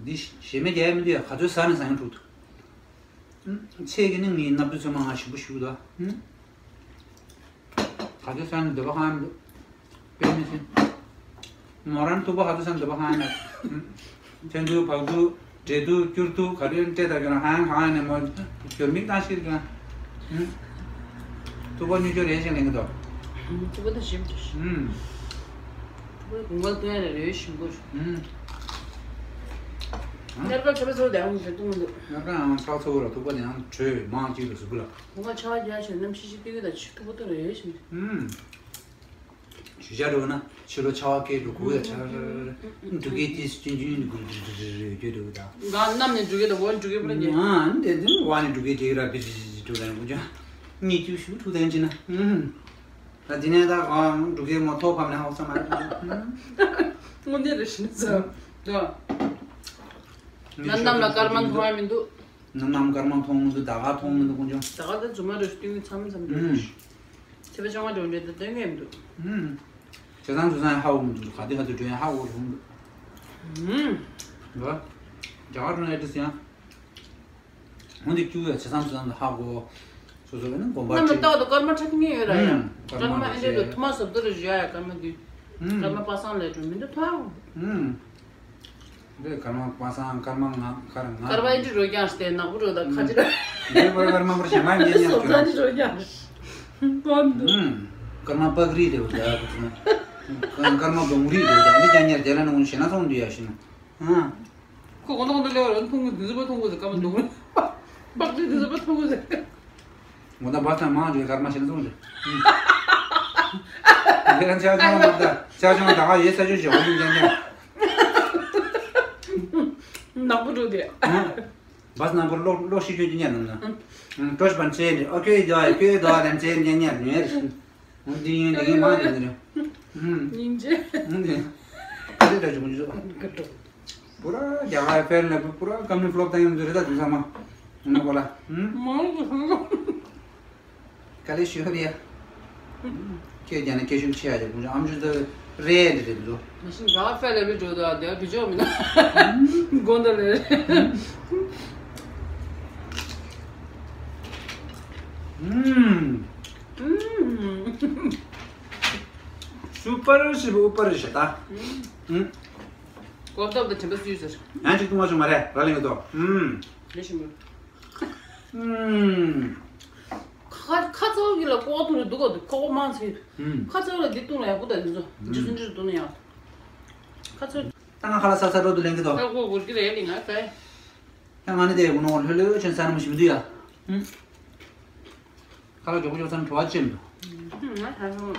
འདི་ཞེ་མེད་རྒྱག་ཡ་མི་འདུག་ཡ། ག་ཚོད་ཟ་ནས་ཟ་ཡང་འགྲིག་འདུག་ཚེས་ཀྱི་ནི་ངའི་སྣབས་དུ་ཚོད་མ་ང་ཞིམ་པོ་ཞུ་གི་འདུག་ཨ། ག་ཚོད་ཟ་ནས་འདོད་པ་ཁེངས་མི་འདུག་དཔེ་མི་སྲིད། མོ་རང་ཐུག་པ་ག་ཚོད་ཟ་ནས་འདོད་པ་ཁེངས་མི་འདུག་འཐེན་དུ་བག་དུ་འབྲས་དུ་སྐྱུར་དུ་ག་རེ་སྤྲད་ད་གྱོན་ཧང་ཧང་ནས་མོ་གྱོན་མིག་བཏང་ཤེས་ཀྱང་། ཐུག་པ་མྱུར་སྐྱོར་རེད་ཅེས་ལེན་གྱི་འདུག་ཐུག་པ་ད་ཞིམ་དུ་ཞིམ། ཐུག་པ་གུང་བ་བཏུང་ཡ་ལ་རེ་ཞིམ་པོ་རེད། སྔར་ཁ་ཆེ་བ་ཚོ་དེ་ཡང་མི་བཏུང་འདུག་སྔར་ཁ་ཡང་ཁྲག་ཚ་བོ་ལ་ཐུག་པ་དེ་ཡང་དྲོད་མང་གཅིག་ཏུ་ཟུག་གི་ལ། གུང་བ་ཆ་བ་རྒྱ་ཆེ་གནམ་ཤི་ཤི་ཏི་གི་ད་ཆུ་ཐུག་པ་ད་རེ་ཞིམ། ཞུ་བྱ་འགྲོ་ན་ཕྱི་ལོ་ཆར་པ་སྐད་འགྲོ་གོ་ཡ་ཆར། འབྲུག་སྐད་ཏིས་ཅུན་ཅུན་འགུལ་འགྲོ་འགྲོ་འགྲོ་འགྲོ་འགྲོ་འགྲོ་འགྲོ་ད། ང་གནམ་ནས་འབྲུག་སྐད་དང་འོག་འབྲུག་སྐད་པོ་ལ་ཉེ། ང་འདི་འདི་བ་ནས་འབྲུག་སྐད་རྒྱག་ར་བི་ཇི་ཇི་འགྲོ་ལ་འགུལ་ཅང་། གཉིད་ཀྱུ་ཤུ་ཐུག་དན་ཅི་ན། ད་འདི་ནས་ད་གང་འབྲུག་སྐད་མོ་ཐོག་ཕམ་ནས་ཧོ་ས་མ་རེད། དངོས་གནས་རེ་ཞིག་ཟ། ད། ང་གནམ་ལ་སྐར་མ་མཐོང་ཡ་མི་འདུག་ང་གནམ་སྐར་མ་མཐོང་མི་འདུག་ད་ག་མཐོང་མི་འདུག་དཀོན་མཆོག་ད་ག་ད་རྫུན་མ་རེ་ཞིག་སྟོན་མཚམས་མཚམས་འགྲོ་གི། ཚེས་པ་བཅོ་ལྔ་འགྲོ་འདྲེ་ད་སྟོན་ངེས་མི་འདུག་ཨུམ། བྱས་ཙང་བྱས་ཙང་ཧ་གོ་མི་འདུག་ག་དེ་ག་དེ་འགྲོ་ཡང་ཧ་གོ་རུང་འདུག་ཨུམ། འགྲོ། རྒྱ་གར་འགྲོ་ན་ཨེ་འདྲ་ཟེར་ཡང་། འོན་ཏེ་སྐྱུག་ཡ་བྱས་ཙང་བྱས་ཙང་ཧ་གོ། སོ་སོ་ཨེ་ན་དགོན་པ་གནམ་ལ་ཁྲིད། བལྟ་བ་དང་སྐར་མ་ཁྲ་ཐིང་ངེ་ཡོད་ར་ཡ། ཨུམ། སྐར་མ་ཨེ་འདྲ་འགྲོ་ཐུ་མ་ཟབ་ཏུ་རེ་བཞུ་ཡ་ཡ་སྐར་མ་དུས། ཨུམ། སྐར་མ་པ་སངས་ལས་འགྲོ་མི་འདུག་ཐ། ཨུམ། འདི་སྐར་མ་པ་སངས་སྐར་མ་ང་ཁར་ང་། སྐར་མ་ཨེ་འདྲ་རོ་རྐྱང་སྟེ་ནག་པོ་རོ་ད་ཁ་ཅིག་འདི་བར་སྐར་མ་བར་ཞེ་མ་ཉན་ཉན་སོ་ཀྱང་ཚ་འདི་རོ་རྐྱང་། ཀོན་འདུག་ཨུམ། སྐར་མ་པག་རི་རེ་བ་ཟ་གི་ཚོ། སྐར་མ་གདོང་རིས་རེ་བ་ཟ་འདི་ཀྱང་ཉར་རྒྱ་ལ་ནང་ཞེ་ན་སོང་འདུག་ཡ་ཞིན། ཨ། ཁོ་གོ་ནོ་གོ་ནོ་ལེ་བ་ར་མཐོང་གི་འདི་ཟི་པ་མཐོང་གི་ཟེར་སྐར་མ་གདོང་རིས། པག་རི་འདི་ཟི་པ་མཐོང་གི་ཟེར། ངོ་ད་བ་ཚང་མང་རེད་སྐར་མ་ཞེ་ན་སོང་རེད། ཨུམ། འདི་རང་ཆ་ཆུང་མ་ད་ཆ་ཆུང་ད་ག་ཡོད་ས་ཆུང་ཞེ་བ་ཡིན་ཀྱང་ཀྱང་། ནག་པོ་འགྲོ་དེ། ཨང་། བས་ནམ་བར་ཀློག་ཀློག་ཤེས་ཁྱོད་ཀྱི་ཉར་ནམ་ན། ཀྲོ་ཤི་པན་ཆེ་ནི་ཨོ་ཁེ་ཡོ་ཁེ་དོ་རན་ཆེ་ཉན་ཉར་ཉེར། འདི་ཡིན་འདི་ཡིན་མ་ཉན་ནི། སྙིང་རྗེ། འདི། ག་རེ་འདྲ་བྱུང་བྱུང་། པུ་ར་རྒྱ་གར་ཕེར་ནས་པུ་ར་ཀམ་ནི་ཕློབ་བཏང་ཡོང་དུས་རེད་ད་དུས་ཚང་མ། ནག་པོ་ལ། མང་དུ་སོང་། དཀའ་ལས་ཞུ་ཧ་རེད་ཡ། ཁྱོད་ཀྱང་ནི་སྐད་ཤུགས་ཆེ་ཡ་ཅིག་དགོངས་ཆོག་ཨམ་ཅོག་ཚོ་རེད་འདི་རེད་འདུག་མ་གཞི་འགག་ཧྥེ་ལེ་བི་འགྲོ་དང་དེ་བི་ཅོག་མིན་ན། དགོན་དུ་ལེ། ཨུམ། ཨུམ། སུ་པར་ཞིབ་ཨུ་པར་ཞིབ་ད། ཨུམ། གོ་སྟབས་དང་དྲན་པ་སུས་ཟེར། ཡང་ཅིག་ཏུ་མ་བྱུང་མ་རེད་ར་ལིང་གི་ཏོ། ཨུམ། ལེ་ཞིམ་པོ། ཨུམ། ཁ་ཁ་ཚ་བོ་གི་ལ་ཀོ་བ་འཐུང་རེ་འདུག་ག་འདུག་ཁོག་པ་མང་ཚེ། ཨུམ། ཁ་ཚ་བོ་ལ་འདི་བཏུང་ལ་ཡག་པོ་ད་འདི་ཚོ་འཇུ་སུན་འཇུ་སུ་བཏུང་ན་ཡག་ཁ་ཚ་བོ། ད་ང་ཁ་ལག་ས་ས་འགྲོ་དུ་ལེན་གི་ཏོ། ཁ་ཁོ་གུར་གི་རེད་ལི་ང་ཚེ། ད་ང་ནི་དེ་གུ་ནོ་ལྷོད་ལྷོད་ཆེན་ས་ནམ་ཞིམ་དུ་ཡ། ཨུམ། ཁ་ལག་མགྱོགས་པོ་མགྱོགས་ཙམ་བྲོ་བ་ཅན་དུ། ཨུམ། ང་ད་ཧོ།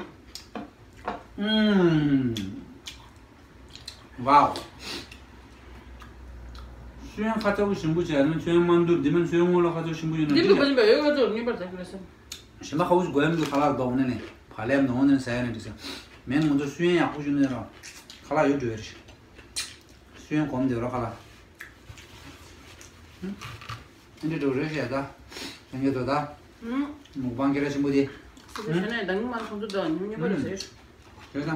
ཨུམ། ཝའོ། སུན་ཁ་ཚ་བོ་ཞིམ་པོ་བྱས་ན་སུན་མ་འདུར་འདི་མིན་སུན་སྔོན་ལ་ཁ་ཚ་བོ་ཞིམ་པོ་ཡོད་ན་འདི་འདི་ལུག་པ་ཡིན་པ་ཡོད་ཁ་ཚ་བོ་ངེས་པར་ཟ་གི་རེད་སམ། ཞིམ་པ་ཁ་བོ་ཞིག་དགོས་ཡ་མི་འདུག་ཁ་ལག་རྡོག་ནས་ནས་བ་ལེབ་ནོ་ནས་ཟ་ཡ་ནས་འདི་ཟ། མེན་ང་ཚོ་སུན་ཡག་པོ་ཞུ་ནས་ར་ཁ་ལག་ཡོད་འགྲོ་ཡ་རེད། སུན་གོམ་འདི་ར་ཁ་ལག་ཨེ་འདྲ་འགྲོ་རེད་ཤག་ད། ལྷན་རྒྱས་ཚོ་ད། ཨུམ། མུག་པང་ཁྱེད་ར་ཆེན་པོ་དེ། སུ་གི་ཤ་ནས་ད་ངི་མ་ཁོང་ཚོ་ད་ཉུང་ཉུང་པ་རེད་ཟེར། དེ་ད།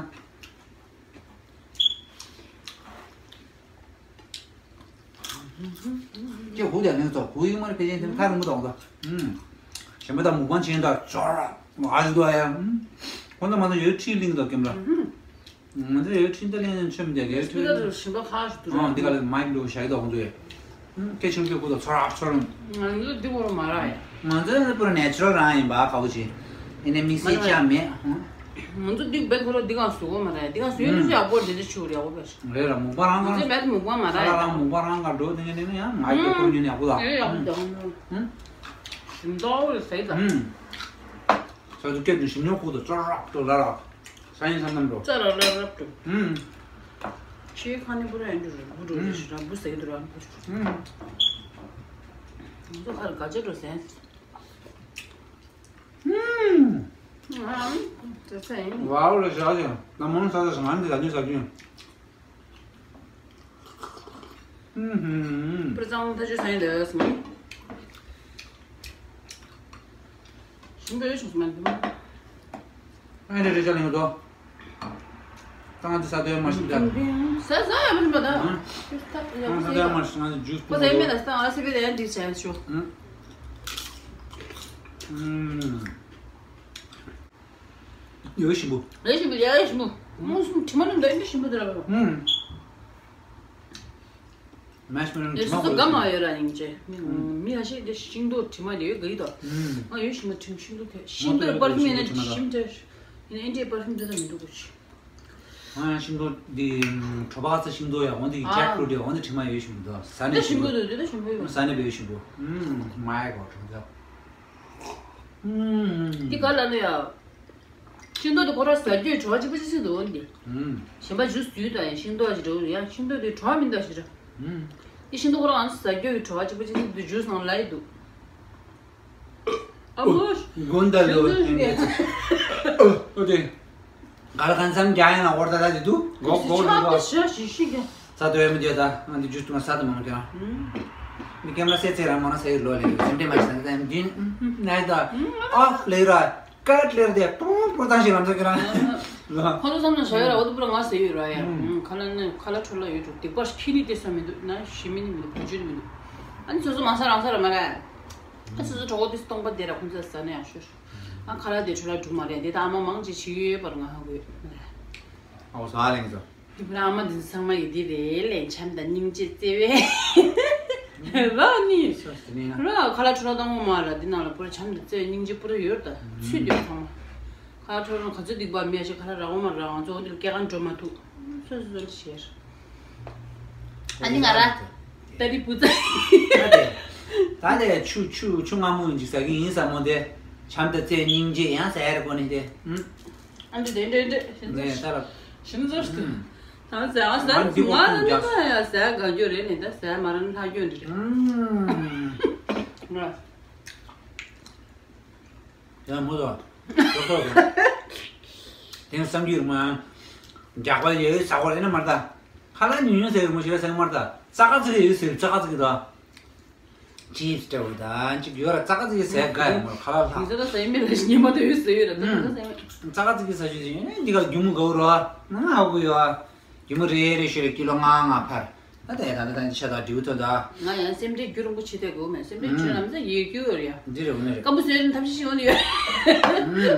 ཁྱེད་ཧུ་ཡ་ནས་ཚོ་ཧུ་ཡིན་མ་རེད་ཕལ་ཆེར་དེ་ཐག་རིང་པོ་དང་ད། ཨུམ། གཞན་པ་ད་མུག་པང་ཆེན་ད་ཅོ་ར། ཨ་ཞིག་ད་ཡ། ཁོང་ཚོ་མ་ཚོ་ཡོད་ཁྲིད་གླིང་ད་ཀེམ་ར། ང་ཚོ་ཡོད་ཁྲིད་ད་གླིང་ཆེན་མོ་དེ་གའི་སྤི་ཁྲིད། ད་ཞིམ་པ་ཁ་ཞིག་ཏུ་ར། འདི་ག་ལ་མའིག་འགྲོ་ཞག་ད་ཁོང་ཚོ་ཡོད། སྐད་ཆུང་ཆུང་ཁུ་དང་ཚོར་ཨ་ཚོར། ང་ཚོ་འདི་བོར་མ་ར་ཡ། ང་ཚོ་ནི་པུ་ར་ནེ་ཅུ་རལ་རང་ཡིན་པ་ག་བོ་ཅི། ཨེ་ནས་མི་སེ་ཅག་མེད། ང་ཚོ་འདི་བེད་ཁོ་ར་འདི་གང་བཟོ་གོ་མ་རེད། འདི་གང་བཟོ་ཡོད་ནི་ཡག་པོ་འདི་འདྲ་ཆུ་ཡག་པོ་བེད། རེད་ལ་མུག་པ་རང་ང་ཚོ་གང་བེད་མུག་པ་མ་ཁ་རེད། ལ་རང་མུག་པ་རང་ག་འགྲོ་དེ་ནས་ནི་ཡང་ང་ཡི་ཁོར་ཉོན་ཡག་པོ་ལ། ཡག་པོ་དང་། ཧུམ། ཞིམ་ཏོག་ལ་ཟེར་ད། ཧུམ། ས་དུ་སྐད་དུ་ཞིམ་ཉོ་ཁུག་ཏུ་ཙ་རབ་ཏུ་ལ་ར། ས་ཡིན་ས་ནམ་འགྲོ། ཙ་ར་ལ་རབ་ཏུ། ཧུམ། ཆེ་ཁ་ནི་བུ་ར་ཡིན་འགྲོ་རེད། བུ་འགྲོ་རེད་ཞེ་དྲག་བུ་ཟེར་གི་འདུག་ར་བུ། ཧུམ། ང་ཚོ་ཁར་ག་ཅེ་འགྲོ་ཟེར། ཧུམ། ཨང་། ཙེ་ཙེ་ཡིན། ཝའོ་ལ་ཞག་ཅིག་ད་མོ་ས་ས་ང་འདི་ད་ཉོ་ས་ཅིག་ཧུམ་ཧུམ། པར་གཙང་ད་ཅོ་ས་ཡིན་འདོད་སོང་། ཞིམ་པོ་ཡོད་བྱུང་སོང་མ་འདུག་ཨ་ནི་རེ་ཅག་ལེན་གོ་ད་ང་འདི་ས་དོན་མ་ཞིམ་ད། ས་ས་ཡ་མ་ཞིམ་པ་ད། ཨང་། ས་དོན་མ་ཞིམ་ང་འདི་ཇུས་པོ་ས་ཡ་མེད་ད་ས་ང་སི་པེ་ད་ཡ་འདི་ཆ་ཡ་ཤོ། ཨང་། ཡོད་ཞིམ་པོ། ཡོད་ཞིམ་པོ་ཡ་ཡོད་ཞིམ་པོ། མོ་སུམ་དྲི་མ་རྣམས་ད་ཡོད་ཞིམ་པོ་དེ་ར། ཨང་། མེ་ཤ་མེ་ལོན་དྲི་མ་སོ་སོ་དགའ་མ་ཡོད་ར་ཡིན་ཅེ། མི་ཁ་ཤས་དེ་ཤིང་ཏོག་དྲི་མ་དེ་ཡོད་གི་ཡོད་དོ། ང་ཡོད་ཤིང་མ་དྲི་ཤིང་ཏོག་དེ་ཤིང་ཏོག་པར་ཕིམ་ཡིན་ན་ཤིང་ཏོག་ཡིན་ན་ཨེ་འདྲའི་པར་ཕིམ་དེ་ད་མི་འདུག་གོ་ཅི། ང་ཡང་ཤིང་ཏོག་འདི་གྲོ་པ་ཚ་ཤིང་ཏོག་ཡ་འོ་འདི་ཇེག་ཕུ་རུ་ཊི་ཡ་འོ་འདི་དྲི་མ་ཡོད་ཤིང་ཏོག་ཟ་ནས་ཤིང་ཏོག་དེ་ད་ཤིང་ཏོག་ཡོད། ཟ་ནས་བས་ཤིང་ཏོག་མ་ཡ་གོ་གྲོ་ཚ། འདི་ག་ལ་ལ་ཡ། ཤིང་ཏོག་དེ་ཁོ་རང་ཟ་རྒྱུའི་བྲོ་བ་གཅིག་པ་གཅིག་སེ་འདུག་འདི། ཨུམ། གཞན་པ་ཇུས་ཡོད་དང་ཡང་ཤིང་ཏོག་ཅིག་འདྲ་བོ་རེད་ཡང་ཤིང་ཏོག་དེ་བྲོ་བ་མི་འདུག་ཞེ་དྲག་ཨུམ། འདི་ཤིང་ཏོག་ཁོ་རང་ང་ཚོ་ཟ་རྒྱུའི་བྲོ་བ་གཅིག་པ་གཅིག་སེ་འདུག་ཇུས་ནང་ལ་ཡི་འདུག་ཨ་མོ། དགུན་ཟླ་ལོ་ཤིང་ཏོག་ཨོ་དེ། ག་ལ་གང་འཚམ་རྒྱག་ཡང་ན་འོར་ད་ད་དེ་འདུག་གོག་གོག་འདུག་གོ་ཆ་ཤ་ཤི་ཤི་གི། ས་དོ་ཡ་མི་འདོད་ད་ང་འདི་ཇུས་ཏུ་ང་ས་དུ་མང་གྱང་། མི་ཀེམ་ར་སེ་ཚེ་ར་མོ་ན་སེ་ལོ་ལེ་སེམས་ཏེ་མ་ཤི་ད་འདི་ནས་ད་ཨ་ལེ་ར། ཀར་ལེར་དེ་པུང་པུར་ཏང་ཞིག་ལམ་ས་ཁྱེད་རང་། ཁོ་ཚོ་བསམ་ན་བྱ་ཡོད་ར་འོ་དུ་པུ་ར་ང་ཟེར་ཡོད་ར་ཡ། ཁ་ལ་ནི་ཁ་ལ་ཁྲོ་ལ་ཡོད་འགྲོ་སྡིག་པ་ཁྱི་ནི་དེ་ས་མི་འདུག་ན་ཞི་མི་ནི་མི་འདུག་བུ་ཆུ་ནི་མི་འདུག་ཨ་ནི་ཚོ་ཚོ་མ་ས་རང་ས་ར་མ་ར། ཨ་ཚོ་ཚོ་གྲོགས་པོ་དེ་སྟོང་པ་དེ་ར་ཁོང་ཚོ་ཟ་ན་ཡང་ཤོར། ཨ་ཁ་ལ་དེ་ཁྲོ་ལ་འགྲོ་མ་རེད་དེ་ད་ཨ་མ་མང་ཅིག་བྱེད་ཡོད་པར་ང་ཧ་གོ་ཡོད་མ་ར། ཨོ་ས་ལེང་ཚོ། དེ་བུ་ར་ཨ་མ་འདི་ཚོ་ཚང་མ་ཡི་འདི་རེད་ལན་བྱམས་དང་སྙིང་རྗེ་བརྩེ་བས། ར་ནི། ར་ཁ་ལ་ཁྲོ་ལ་བཏང་ངོ་མ་ར་འདི་ནང་ལ་པུ་ར་བྱམས་དང་བརྩེ་བའི་སྙིང་རྗེ་པུ་ར་ཡོད་ད་ཚུད་འདི་བུ་ཚང་མ། ཁ་ལ་ཁྲོ་ལ་ག་ཚོད་སྡིག་པ་མེད་ཞེ་ཁ་ལ་ར་འོ་མ་ར་ང་ཚོ་འོ་འདི་ལ་སྐྱེ་ཁ་འགྲོ་མ་ཐུབ། སོ་སོ་སོ་ལ་ཤེར། ཨ་ནི་ང་ར། ཏ་རི་པུ་ཙ། ད་དེ་ཆུ་ཆུ་ཆུ་མངར་མོ་ཡིན་ཅིག་ཟ་གི་ཡིན་ས་མོ་དེ། བྱམས་དང་བརྩེ་སྙིང་རྗེ་ཡང་ཟ་ཡ་རེ་གོ་ནི་དེ། ཨ་འདི་དེ་འདྲེ་འདྲེ་ཞིམ་ནས་ཚོ་ད་ར། ཞིམ་ཚོ་ཞིམ། ད་ཟ་ཟ་ང་འདི་ང་ཨོ་ན་ཏུ་ད་ཡ་ཟ་ག་རྒྱུ་རེད་ནི་ད་ཟ་མ་ར་ན་ལྷ་རྒྱུ་འདི་རེད། ང་། ཡང་མོ་དོ། ཅོག་ཅོག་དོ། དེང་བསམ་རྒྱུ་རེད་མ། རྒྱག་པ་ཡོད་ཟ་གོ་རེད་ན་མ་རེད་ད། ཁ་ལག་ཉུང་ཉུང་ཟེར་མོ་ཞིག་ལ་ཟེར་མ་རེད་ད། ཙག་ཙིག་ཡོད་ཟེར་ཙག་ཙིག་དོ། ཅིབས་འདྲ་བོ་དང་ཅིག་ཡོད་ར་ཙག་ཙིག་ཟས་དགའ་ཡོད་མོ་ཁ་ལག་ལྷག་དེ་ཚོ་ད་ཟས་མེད་ལ་ཉི་མ་དུ་ཡོད་ཟས་ཡོད་ར་ད་ད་ཟས་མེད། ཙག་ཙིག་ཟ་ཞུ་ཅིག་འདི་ག་རྒྱུ་མོ་དགའ་བོ་ར་ང་ཧ་གོ་ཡོད་ཨ། རྒྱུ་མོ་རེ་རེ་ཤོད་རེ་ཀི་ལོ་ལྔ་ལྔ་འཕར། ད་ལྟ་ད་ལྟ་ད་ཆ་ད་དྲིའུ་ཐོན་ད། ང་ཡང་སེམས་ཁྲལ་རྒྱུ་རིང་པོ་བྱེད་དེ་དགོས་མེད་སེམས་ཁྲལ་ཆུ་ལམ་ས་ཡེ་རྒྱུ་ཡོད་ར་ཡ། འདི་རེ་འོ་ན་རེ། སྐམ་པོ་ཟས་ཐབས་ཤེས་ཤིག་འོ་ན་ཡོད།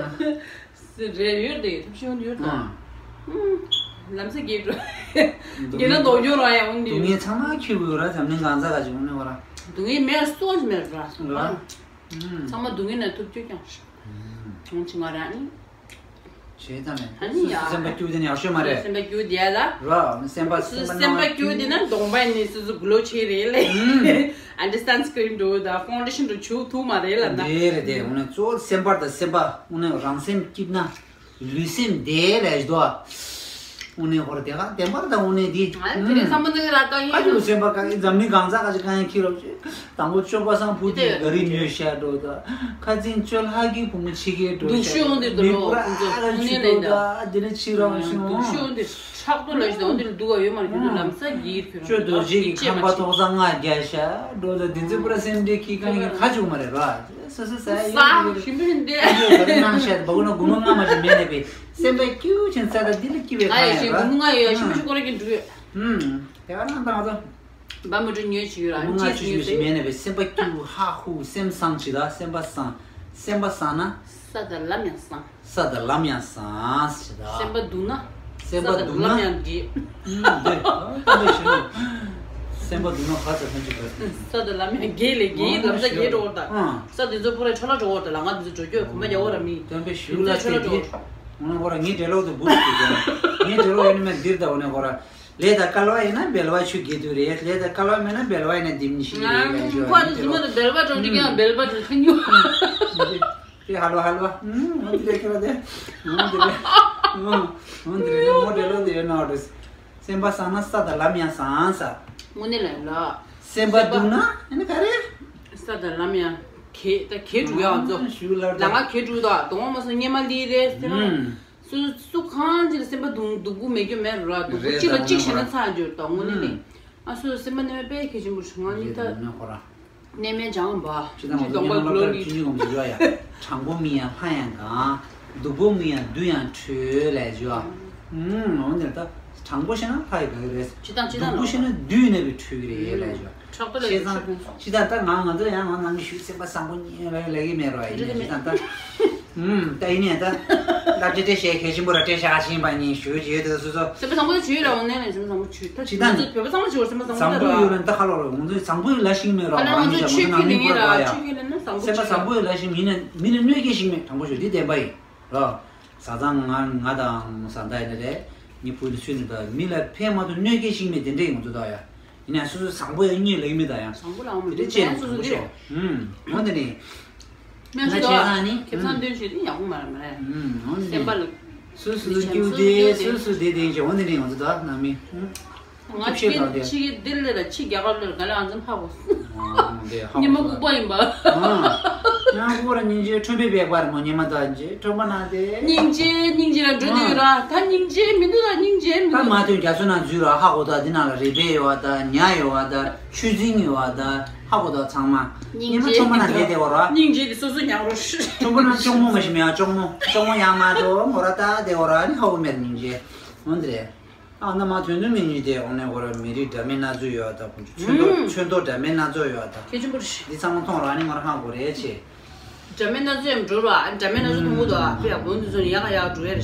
རེད་ཡོད་དེ་ཐབས་ཤེས་འོ་ན་ཡོད་ད། ལམ་སེང་རྒྱལ་འགྲོ། རྒྱལ་ན་ལྡོག་འགྱུར་ར་ཡང་འོང་དུ་ངའི་ཚང་མ་ཁྱོད་བུ་ར་འཛམ་གླིང་གང་ཟག་ག་ཅིག་འོང་ནས་བ་ར། སྡུག་བསྔལ་མེད་སོང་ཞིག་མེད་ར་སོང་ར། ཚང་མ་སྡུག་བསྔལ་ནས་ཐུབ་རྒྱུ་ཀྱང་། འོང་ཆི་ང་ར་ནི། བྱས་ཙང་ནས་ཨ་ནི་ཡ། སེམས་པ་སྐྱིད་དེ་ནི་ཡག་ཤོས་མ་རེད། སེམས་པ་སྐྱིད་དེ་ལ། ར་སེམས་པ་སེམས་པ་སེམས་པ་སྐྱིད་དེ་ན་གདོང་པ་ནི་སུ་སུ་གུ་ལོ་ཆེ་རེད་ལེ། ཨ་འདི་སན་སི་ཀི་རིན་འགྲོ་ད་ཕོན་ཌེ་ཤན་འགྲོ་ཆུ་ཐུག་མ་རེད་ལ་ན། དེ་རེད་དེ་འོ་ནས་གཙོ་བོ་སེམས་པ་དང་སེམས་པ་འོ་ནས་རང་སེམས་སྐྱིད་ན། ལུས་སེམས་བདེ་ལས་ཞུ་དོ། དངོས་གནས་ཧོར་དེ་ག་བདེན་པར་དང་དངོས་གནས་འདི། ང་དེ་རིང་བསམ་པ་འདི་ར་ཀ་ཡིན། ཨ་ཅོ་སེམས་པ་ཀ་ཡིན་འཛམ་གླིང་གང་ཟག་ག་ཅིག་གང་ཡིན་ཁྱི་རོགས་ཞེས་དང་པོ་སྤྱོད་པ་སང་ཕུ་དེ་ག་རི་ཉོས་ཤ་འགྲོ་ད་ཁ་ཚིན་ཅོ་ལྷ་གི་བུ་མོ་ཕྱི་གའི་འགྲོ་ཤ་འདུག་ཤོད་འོང་དེ་འདུག་མི་ལོ་བུ་ར་ཁོང་ཚོ་ཨ་ར་དངོས་ཕྱི་གནས་འགྲོ་ལས་ད་དེ་ནས་ཕྱི་རོགས་ཤོད་འདུག་ཤོད་འོང་དེ་ཕྲག་ཏོ་ལ་ཞིག་འོང་དེ་འདུག་ག་ཡོད་མ་རེད་དེ་ལམ་སང་གིར་ཁྱོད་རྡོ་རྗེ་གི་ཁང་པ་ཐོག་ས་ང་རྒྱ་ཤ་འགྲོ་ད་དེ་ཚོ་བུ་ར་སེམས་འདྲེ་ཁྱི་གང་ཡིན་ཁ་བཅུག་མ་རེད་ར། སོ་སོ་ས་ཡ་ས་ཞིམ་པོ་ཡིན་ཏེ། ཡོད་ས་ནང་བཤད་འདུག་ན་དགུ་མ་ལྔ་མ་ཞིག་མེད་ནས་པས་སེམས་པ་སྐྱིད་ཆེན་ས་ད་འདི་ལ་སྐྱིད་པའི་ང་ཡ་ཁ་ཡིན་ཞེ་ར། དགུ་མ་ལྔ་ཡོད་ཞིམ་པོ་ཞིག་ཁོ་ར་གིན་འགྲུབ་ཡོད། ཧུམ། དེ་ག་རང་དང་ཚོ། བ་མི་འགྲོ་ཉོས་ཅིག་ཡོད་ར་དགུ་མ་ལྔ་ཅིག་ཆུ་ཞིམ་ཉོས་ཞིག་ཟེར། མེད་ནས་པས་སེམས་པ་སྐྱིད་ཧ་ཧུ་སེམས་སང་ཅི་ད་སེམས་པ་སང་། སེམས་པ་སང་ན། ས་ད་ལམ་ཡང་སང་། ས་དང་ལམ་ཡང་སང་ཞེས་དང་། སེམས་པ་སྡུག་ན། སེམས་པ་ས་དང་སྡུག་ན། ལམ་ཡང་འདྲེས། ཨུམ་འདི། སྟོན་པའི་ཞུ། སེམས་པ་སྡུག་ན་ག་ཚོད་ཐོན་གྱི་འདུག་ས་དང་ལམ་ཡང་འགྱེལ་ལས་འགྱེལ་ལམ་ས་འགྱེལ་འགྲོ་བར་དང་། ཨང་། ས་དེ་ཚོ་པོ་ར་ཆོ་ལ་འགྲོ་བར་དང་ལ་ང་དེ་ཚོ་འགྲོ་རྒྱུ་གོམ་པ་རྒྱག་བར་མི། སྟོན་པའི་ཞུ་ལ་དེ་དེ་དེ། ངོ་ནས་ཁོ་ར་ངའི་འབྲེལ་ལོག་དུ་བུ་ཞིག་གིས་ངའི་འབྲེལ་ལོག་ཡོད་ནི་མེད་འདིར་ད་འོ་ནས་ཁོ་ར། ལས་དང་སྐལ་བ་ཡིན་ན་འབེལ་བ་ཆུ་རྒྱས་དུས་རེད། ལས་དང་སྐལ་བ་མེད་ན་འབེལ་བ་ཡིན་ན་ལྡེམ་ནི་ཞིག་རེད་ལབ་ཞུ་བ་ཁོ་ཡིན་ད་ཟུར་མོ་དང་འབེལ་བ་འགྲོ་དུས་ཀྱང་འབེལ་བ་འགྲོ་ཐུབ་མྱོང་། དེ་ཧ་ལོ་ཧ་ལོ། ཨུམ། འོ་དེ་རེད་ཁྱོད་ར་དེ། འོ་དེ་རེད། འོ་འོ་དེ་རེད། མོ་འབྲེལ་ལོག་དེ་ཡོད་ན་འགྲོ། སེམས་པ་བཟང་ན་ས་དང་ལམ་ཡང་བཟང་ས། དངོས་གནས་ལ་ཡིན་ལ། སེམས་པ་སྡུག་ན་ཨ་ནི་ག་རེ། ས་དང་ལམ་ཡང་གེ་ད་གེ་དྲུག་ཡང་ཨ་ཚོ། ཞུ་ལ་ད་ང་གེ་དྲུག་ད་དོང་མ་སོང་སྙེ་མ་ལི་རེད་ཟེར་ན། ཨུམ། སུ་སུ་གང་ཅི་ལ་སེམས་པ་སྡུག་སྡུག་པོ་མེད་རྒྱུ་མེད་ར། སྡུག་པོ་རེད་གཅིག་ལ་ད་གཅིག་བྱས་ན་ཚར་འགྱུར་ད་དངོས་གནས་ནི། ཨུམ། ཨ་སུ་སེམས་པ་གནས་མེད་དཔེ་གལ་ཆེན་པོ་ཞུ་ང་ནི་ད། རེད་ད་ནོ་ཁོ་ར། གནས་མལ་སྦྱང་བ། ཅི་དང་ཅི་དང་པ་སློབ་གྲྭ་ལི་ཆུང་ཆུང་གོམས་ཞུ་ཡ། དྲང་པོ་མི་ཡང་ལྷ་ཡང་གང་། སྡུག་པོ་མི་ཡང་བདུད་ཡང་ཁྲོས་ལས་བྱ། ཨུམ། འོ་འདིར་ད་དྲང་པོ་བཤད་ན་ལྷ་ཡི་ག་གི་རེད། ཅི་དང་ཅི་དང་སྡུག་པོ་བཤད་ན་བདུད་ནས་བི་ཁྲོས་གི་རེད་ལས་བྱ། ཕྲག་པ་ལས་བྱ་ཁྲོས་ཁོང་སོང་། ཅི་དང་ད་ང་ང་ཚོ་ཡང་ང་ནང་གི་ཞུ་སེམས་པ་བཟང་པོ་ཉེ་ར་ལས་གི་མེད་ར་ཡིན་ཅི་དང་ད། ཨུམ། ད་ཡིན་ནས་ད། སློབ་གྲྭ་སྤྲད་བྱས་གལ་ཆེན་པོ་ར་སྤྲད་བྱ་ཤིང་པ་ཉིན་ཞུ་བྱེད་དུ་སོ་སོ། སེམས་པ་བཟང་པོ་ཞུ་ཡོད་ར་འོ་ནས་ལས་སེམས་པ་བཟང་པོ་ཞུ་ད་ཅི་ང་ཚོ་བོད་པ་ཚང་མ་ཞུ་བར་སེམས་པ་བཟང་པོ་བཟང་པོ་ཡོད་ལ་འདི་ཁ་ལོ་ར་ང་ཚོ་བཟང་པོ་ལ་ཤིང་མེད་ར་ང་ནི་ཅག་ང་ཚོ་ནང་མི་པོ་ར་བ་ཡ། སེམས་པ་བཟང་པོ་ཡོད་ལ་ཤིང་མི་ནི་མི་ནི་གནོད་སྐྱེལ་ཤིང་མེད་དྲང་པོ་ཞུ་འདི་བདེན་པ་ཡིན་ར། བཟའ་ཚང་ང་ང་དང་བཟའ་ཟླ་ཡིན་ན་རེད་ངའི་བུ་ནི་སུས་ནི་ད་མི་ལ་ཕན་མ་ཐོགས་གནོད་སྐྱེལ་ཤིང་མེད་དེ་འདྲས་ཡིན་ང་ཚོ་ད་ཡ། ཡིན་ཡང་སོ་སོ་བཟང་པོ་ཡང་གཉིད་ལེགས་མི་དང་ཡང་། བཟང་པོ་ལའང་མི་དེ་འདུག་ཅན་ཡང་སོ་སོ་བཟང་པོ་དེ་ཤོག་ཧུམ། འོན་ཏེ་ནི། སྨན་ང་ཞུ་བྱས་ཙང་ནི། ཁེ་བཟང་འདོན་བྱེད་དེ་ཡག་པོ་མ་རེད་མ་རེད། ཧུམ། འོན་ཏེ་སེམས་པ་ལ། སོ་སོ་སོ་སྐྱིད་དེ་སོ་སོ་དེ་དེ་དེ་ཞེས་འོན་ཏེ་ནི་ང་ཚོ་ད་ནང་མི། ཧུམ། ང་ཅིག་ཕྱི་རྒྱལ་ལ་དེ་ཕྱི་རྒྱལ་ལ་ཕྱི་རྒྱ་གར་ལ་ག་ལ་ཨང་ཙམ་ཧ་གོ། ཨོ་དེ་ཧ་གོ། ཉི་མ་ལྐུགས་པ་ཡིན་པ། ཨ། ཡང་ཁོ་ར་སྙིང་རྗེ་ཁྲོན་པའི་སྦེག་པར་མོ་ཉི་མ་དང་རྗེས་ཁྲོན་པ་ན་དེ། སྙིང་རྗེ་སྙིང་རྗེ་ལ་འགྲོ་དུས་ར་ད་སྙིང་རྗེ་མི་འདུག་ད་སྙིང་རྗེ་མི་ད་འདུག་མ་ཐོན་རྒྱ་མཚོ་ནང་འཛུལ་ར་ཧ་གོ་ད་འདི་ནང་ལ་རེ་བེ་ཡོད་བ་ད་ཉ་ཡོད་བ་ད་ཆུ་འཛིན་ཡོད་བ་ད་ཧ་གོ་ད་ཚང་མ། སྙིང་རྗེ་ཉི་མ་ཁྲོན་པ་ན་དེ་དེ་བ་ར། སྙིང་རྗེ་དེ་སོ་སོ་ཉག་རོ་ཧྲི། ཁྲོན་པ་ན་ལྕོང་མོ་མ་ཤི་མེ་ཡ་ལྕོང་མོ་ལྕོང་མོ་ཡང་མ་དོ་མོ་ར་ད་དེ་བ་ར་ནི་ཧ་གོ་མེད་སྙིང་རྗེ། འོན་ཏེ་རེད། ཨ་ན་མ་དོན་དུ་མི་ཉིད་དེ་འོང་ནས་ཁོ་ར་མི་རིགས་འདྲ་མིན་སྣ་ཚོགས་ཡོད་ད་ཁོང་ཚོ་ཚོན་མདོག་ཚོན་མདོག་འདྲ་མིན་སྣ་ཚོགས་ཡོད་ད། ཁྱེད་ཆུང་པོ་རེད། འདི་ཚང་མ་མཐོང་ར་ནི་ང་རང་ཧང་གོ་རེད་ཆེ། འདྲ་མིན་སྣ་ཚོགས་ཡང་འགྲོ་ར་འདྲ་མིན་སྣ་ཚོགས་མཐོང་གོ་ད་ཨ་ཕི་ཡ་གོང་དུ་ཚོ་ནི་ཡ་ག་ཡ་འགྲོ་ཡ་རེད།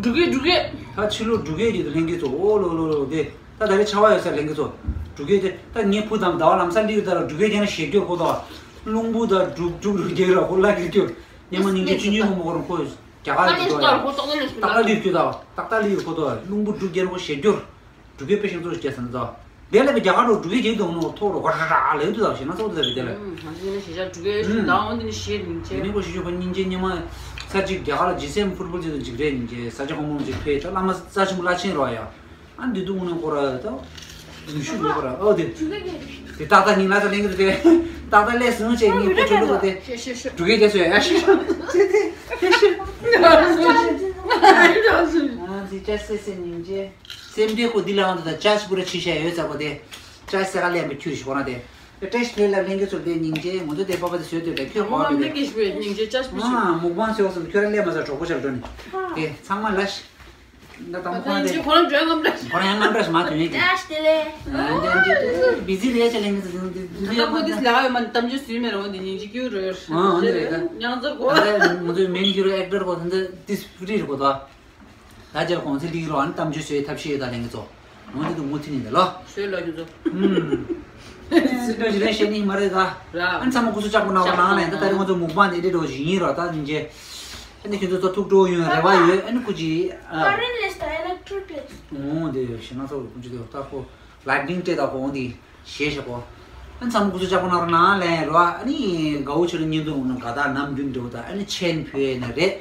འགྲོ་གི་འགྲོ་གི། ད་ཕྱི་ལོ་འགྲོ་གི་རེད་དུ་ལྷན་རྒྱས་ཚོ་ཨོ་ལོ་ལོ་ལོ་དེ་ད་ད་རེ་ཆ་བ་ཡོད་ས་ལྷན་རྒྱས་ཚོ་འགྲོ་གི་དེ་ད་ངའི་བུ་དང་ཟླ་བ་ལམ་སང་ལི་ཡོད་ད་ར་འགྲོ་གི་རྒྱ་ན་ཞེ་སྐྱོར་ཁོ་ད་རླུང་བུ་ད་འགྲུབ་འགྲུབ་རུ་རྒྱག་ར་ཁོ་ལ་རྒྱག་སྐྱོར་ཉི་མ་སྙིང་རྗེ་ཆུ་ཉུལ་ཁོ་མོ་ཁོ་རང་ཁོ། རྒྱ་གར་གྱི་ཏོག་ཡ། ཏག་ཏག་ལི་རྒྱུ་དང་ཏག་ཏག་ལི་རྒྱུ་ཁོ་ཏོ་རླུང་བུ་འབྲུག་རྒྱལ་པོ་ཞེ་རྒྱུར་འབྲུག་རྒྱལ་དཔེ་ཤིང་ཚོ་ཞེས་ཟེར་ན་ཏོ། དེ་ལ་བའི་རྒྱ་གར་ལོ་འབྲུག་རྒྱལ་རྒྱལ་དུ་འོང་ནོ་ཐོག་རོ་ག་ར་ར་ལེ་དུ་དག་ཞེ་ན་ཚོགས་དེ་ལ་བའི་དེ་ལ། ང་ཚོ་ནི་ཞེ་ཆགས་འབྲུག་རྒྱལ་ཞུ་དང་འོང་དེ་ནི་ཞེ་སྙིང་རྗེ། དེ་ནི་ཁོ་ཞེ་ཆགས་ཁོ་སྙིང་རྗེ་ཉི་མ་ཚར་གཅིག་རྒྱ་གར་ལ་ཇི་སེམ་ཕུར་ཕུར་ཅིག་ཏུ་འཇིགས་རེད་སྙིང་རྗེ་ས་ཆ་ཧོང་མོང་ཅིག་ཕེ་ད་བླ་མ་རྩ་ཆེན་པོ་བླ་ཆེན་རོ་ཡ། ཨ་འདི་དུ་དངོས་གནས་ཁོ་ར་ད་ཉི་ཤུ་ཡོད་པ་ར་ཨོ་དེ། དེ་ཏག་ཏག་ཉིན་ལ་ས་ལེན་གི་དེ་ཏག་ཏག་ལས་སུ་ཆེ་ཉིན་ཁོ་ཆོ་ལོ་དེ། འབྲུག་གི་རྒྱ་སོ་ཡ་ཤི་ཤི། དེ་དེ་དེ་ཤི། ཨ་འདི་ཅ་སེ་སེ་ཉིན་ཅེ། སེམས་དེ་ཁོ་འདི་ལ་ཨང་དུ་ད་ཅ་སི་པུ་ར་ཆི་ཤ་ཡོད་ས་པོ་དེ། ཅ་སེ་ག་ལེན་པ་ཁྱུར་ཤི་ཁོ་ན་དེ། དེ་ཏེ་ཤི་ལེ་ལ་ལེན་གི་ཚུལ་དེ་ཉིན་ཅེ་ངོ་ཚོ་དེ་པ་པ་དེ་སོས་དོད་དེ་ཁྱོད་གོ་བ་དེ། ཨ་མུག་པང་ཚེ་བསམ་ཁྱོད་ར་ལེ་མ་ས་གྲོགས་པོ་ཆ་ལ་འགྲོ་ནི། དེ་ཚང་མ་ལ་ཤི། ད་དང་ཁོ་ན་དེ། ཁོ་རང་འགྲོ་ཡ་ངམ་འདྲ། ཁོ་རང་ཡང་ངམ་འདྲ་ཞིག་མ་དོན་ཡིན་གྱི། ཨ་ཤི་དེ་ལེ། ཨ་འདྲ་འདྲ་འདྲ་བི་ཟི་ལས་ཆ་ལེན་གི་ཟིན་འདི་འདི་ད་ཁོ་དེ་ལ་ཡོད་མ་གཏམ་རྒྱུད་སུས་མེད་རོ་འདི་ཉིན་གཅིག་ཀྱུ་རོ། ཨ་འདི་རེད་ད། ཉང་ཚོ་གོ། ད་ང་ཚོའི་མེན་ཧི་རོ་ཨེག་ཊར་གོ་ད་འདི་ཏིས་ཕུ་རི་རེད་གོ་ད། ད་ཅར་གོང་ཚེ་ལིག་རོ་ཨ་ནི་གཏམ་རྒྱུད་སུའི་ཐབས་ཤེས་ཡོད་ད་ལེན་གི་ཚོ། འོ་འདི་དུ་མུ་མཐུད་ནི་འདི་ལོ། སུའི་ལོ་རྒྱུ་ཚོ། ཧུམ། སི་ཏོ་ཞི་རེ་ཤེས་ནི་མ་རེད་ད། ར། ཨ་ནི་ཚང་མ་སྐུ་གཟུགས་ལྕགས་པོ་གནང་རོགས་གནང་ལེན་ད་ད་རིང་ང་ཚོ་མུག་པང་འདི་འདྲ་འགྲོ་བཞིན་ཡིན་རོ་ད་འདི་འཇེ། ཨ་ནི་ཁྱོད་ཚོ་ཚོ་ཐུགས་སྤྲོ་ཡོང་རེ་བ་ཡོད་ཨ་ནི་སྐུ་མཁྱེན། ཨ། ཀ་རེན་ལེས་ད་ཨེ་ལེག་ཊྲིག་ལེས། འོ་དེ་ཞེ་ན་ཚོ་སྐུ་མཁྱེན་དེ་ད་ཁོ་ལའིག་ནིང་སྤྲད་ད་ཁོ་འོ་འདི་ཞེས་ཞེ་ཁོ། ཨ་ནི་ཚང་མ་སྐུ་གཟུགས་ལྕགས་པོ་གནང་རོགས་གནང་ལེན་རོ་ཨ་ནི་དགའ་བོ་ཆེ་རུ་བརྙན་ཐུང་ནང་དགའ་རྟགས་ནམ་རྒྱུན་འདྲ་བོ་ད་ཨ་ནི་མཆན་ཕུལ་ནི་རེད།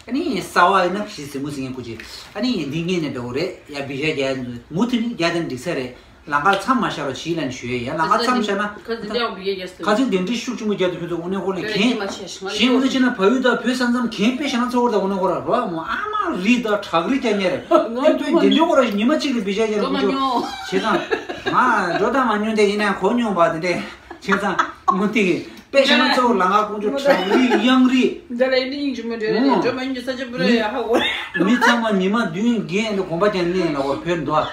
ཨ་ནི་གསར་བ་ཡིན་ན་ཞི་ཟིན་མོ་ཟིན་ངེ་སྐུ་མཁྱེན། ཨ་ནི་འདི་ངེས་ནས་འདྲ་བོ་རེད་ཡ་བི་ཤ་རྒྱ་མུ་མཐུད་ནི་རྒྱ་དེ་འགྲིག་ས་རེད། ལམ་ཁར་མཚམས་མ་བཞག་རོགས་བྱིས་ལན་ཞུ་ཡས་ཡ་ལམ་ཁར་མཚམས་བཞག་ན། ཁ་ཚིག་འདི་ཡང་བི་ཡ་རྒྱ་སོ། ཁ་ཚིག་འདི་འདྲའི་ཤུགས་ཆེན་པོ་རྒྱག་ཏུ་ཁྱོད་ཚོ་དངོས་གནས་ཁོ་ལ་གན། གཞན་ང་ཚོ་ཕྱིན་ན་བལ་ཡུལ་དང་བོད་ས་མཚམས་གན་དཔེ་བཞག་ན་ཚོར་བ་དང་དངོས་གནས་ཁོ་ར་རོ་མོ་ཨ་མ་རི་དང་བྲག་རི་རྒྱ་ཉེ་རེད། ཁྱོད་ཚོ་འདི་འདྲའི་ཁོ་ར་ཉི་མ་གཅིག་གི་བི་ཤ་རྒྱ་རུ་ཁོ་ཚོ། བྱས་ཙང་། ང་འགྲོ་དང་མ་མྱོང་དེ་ཡིན་ན་གོ་མྱོང་པ་དེ་འདྲས་བྱས་ཙང་མུ་མཐུད་ཀྱི་དཔེ་བཞག་ན་ཚོར་ལམ་ཁར་ཁོ་ཚོ་བྲག་རི་གཡང་རི། འདི་ལ་ཡིན་ནི་སྙིང་རྗེ་མོ་འདྲ་རེད་འགྲོ་མ་མྱོང་རྒྱུ་ས་ཆ་པུ་ར་ཡ་ཧ་གོ་རེད། མི་ཚང་མ་ཉི་མ་བདུན་བརྒྱད་ལ་གོམ་པ་རྒྱག་ནས་ལ་བར་བོད་འདུག་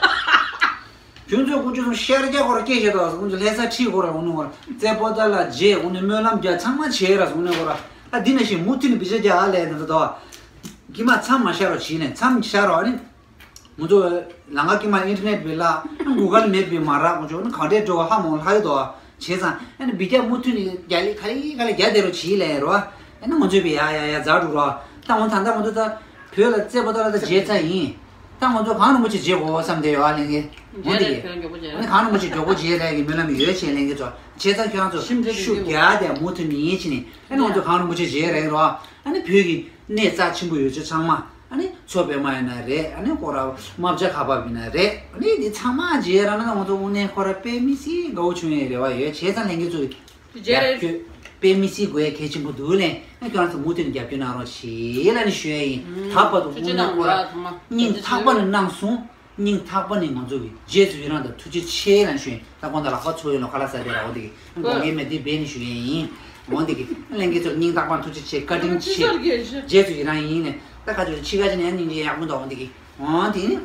ཁྱོད་ཚོས་ཁོ་ཚོ་ཤར་རྒྱག་ཁོ་ར་སྐད་བཤད་དོ་ཁོ་ཚོ་ལྷ་ས་ཁྲིད་ཁོ་ར་འོ་ནི་ཁོ་ར་རྩེ་པོ་ཏ་ལ་རྗེས་འོ་ནི་སྨོན་ལམ་རྒྱག་ཚང་མ་བྱས་ར་འོ་ནི་ཁོ་ར་ཨ་འདི་ན་ཞིག་མུ་མཐུད་ནས་བི་ཤ་རྒྱག་ཨ་ལས་ན་ད་དོ། ཀྱི་མ་མཚམས་མ་ཤར་རོ་བྱིས་ནས་མཚམས་ཤར་རོ་ཨ་ནི། ང་ཚོ་ལམ་ཁ་ཀྱི་མ་ཨིན་ཊར་ནེཊ་བི་ལ་གུ་གལ་མེབ་བི་མ་རག་ང་ཚོ་ནི་གང་འདྲས་འགྲོ་ཧ་མོང་ལྷ་ཡོད་དོ་བྱས་ཙང་ཨ་ནི་བི་རྒྱ་མུ་མཐུད་ནས་རྒྱ་ལི་ག་ལི་ག་ལི་རྒྱ་དེ་རོ་བྱིས་ལས་རོ་ཨ་ནི་ང་ཚོས་བི་ཡ་ཡ་ཡ་རྫ་འགྲོ་རོ། ད་འོ་ད་ལྟ་ང་ཚོ་ད་བོད་ལ་རྩེ་པོ་ཏ་ལ་ད་མཇལ་ཚར་ཡིན། ད་ང་ཚོ་གངས་རིན་པོ་ཆེ་མཇལ་དགོས་བསམ་བསྡད་ཡོད་ཨ་ལྷན་རྒྱས། འོ་འདི་གི་ཨ་ནི་གངས་རིན་པོ་ཆེ་མགྱོགས་པོ་མཇལ་ལས་ཀྱི་སྨོན་ལམ་ཡོད་བྱས་ལྷན་རྒྱས་ཚོ་བྱས་ཙང་ཁྱོད་རང་ཚོ་ཤུགས་རྒྱག་དེ་མུ་མཐུད་ནས་ཡིན་བྱས་ནས་ཨ་ནི་ང་ཚོ་གངས་རིན་པོ་ཆེ་མཇལ་རེད་རོ། ཨ་ནི་བོད་ཀྱི་གནས་རྩ་ཆེན་པོ་ཡོད་ཚད་ཚང་མ། ཨ་ནི་མཚོ་པདྨ་ཡིན་ན་རེད། ཨ་ནི་སྐོར་ར་རྨ་བྱ་ཁ་འབབ་ཡིན་ན་རེད། ཨ་ནི་འདི་ཚང་མ་མཇལ་ར་ན་ང་ཚོ་དངོས་གནས་ཁོ་ར་དཔེ་མི་སྲིད་དགའ་བོ་བྱུང་ཡའི་རེ་བ་ཡོད་བྱས་ཙང་ལྷན་རྒྱས་ཚོ་རྒྱབ་སྐྱོར་དཔེ་མི་སྲིད་དགོས་ཡ་གལ་ཆེན་པོ་འདུག་ལན། ཨ་ཁྱོད་རང་ཚོ་མུ་མཐུད་ནས་རྒྱབ་སྐྱོར་གནང་རོགས་བྱེད་ལ་ནི་ཞུ་ཡ་ཡིན། ད་བར་དུ་དངོས་གནས་ཁོ་ར་སྙིང་ཐག་པ་ནས་གནང་སོང་། སྙིང་ཐག་པ་ནས་ང་ཚོ་གི་རྗེས་སུ་ཡི་རང་དང་ཐུགས་རྗེ་ཆེ་ལ་ཞུ་ཡིན། ད་ཁོང་དང་ལག་པ་འཚོ་ཡོད་ལོ་ཁ་ལག་ཟ་བསྡད་ར་འོ་དེ་གི་ཨ་དགོས་ངེས་མེད་དེ་འབད་ནས་ཞུ་ཡ་ཡིན། འོ་དེ་གི་ལྷན་རྒྱས་ཚོར་སྙིང་ཐག་པ་ཐུགས་རྗེ་ཆེ་བཀའ་དྲིན་ཆེ། རྗེས་སུ་ཡི་རང་ཡིན་ནས་ད་ཁ་ཅིག་ཕྱི་ཁ་ཅིག་ནས་སྙིང་རྗེ་ཡག་པོ་འདུག་འོ་དེ་གི་འོ་དེ་ནི་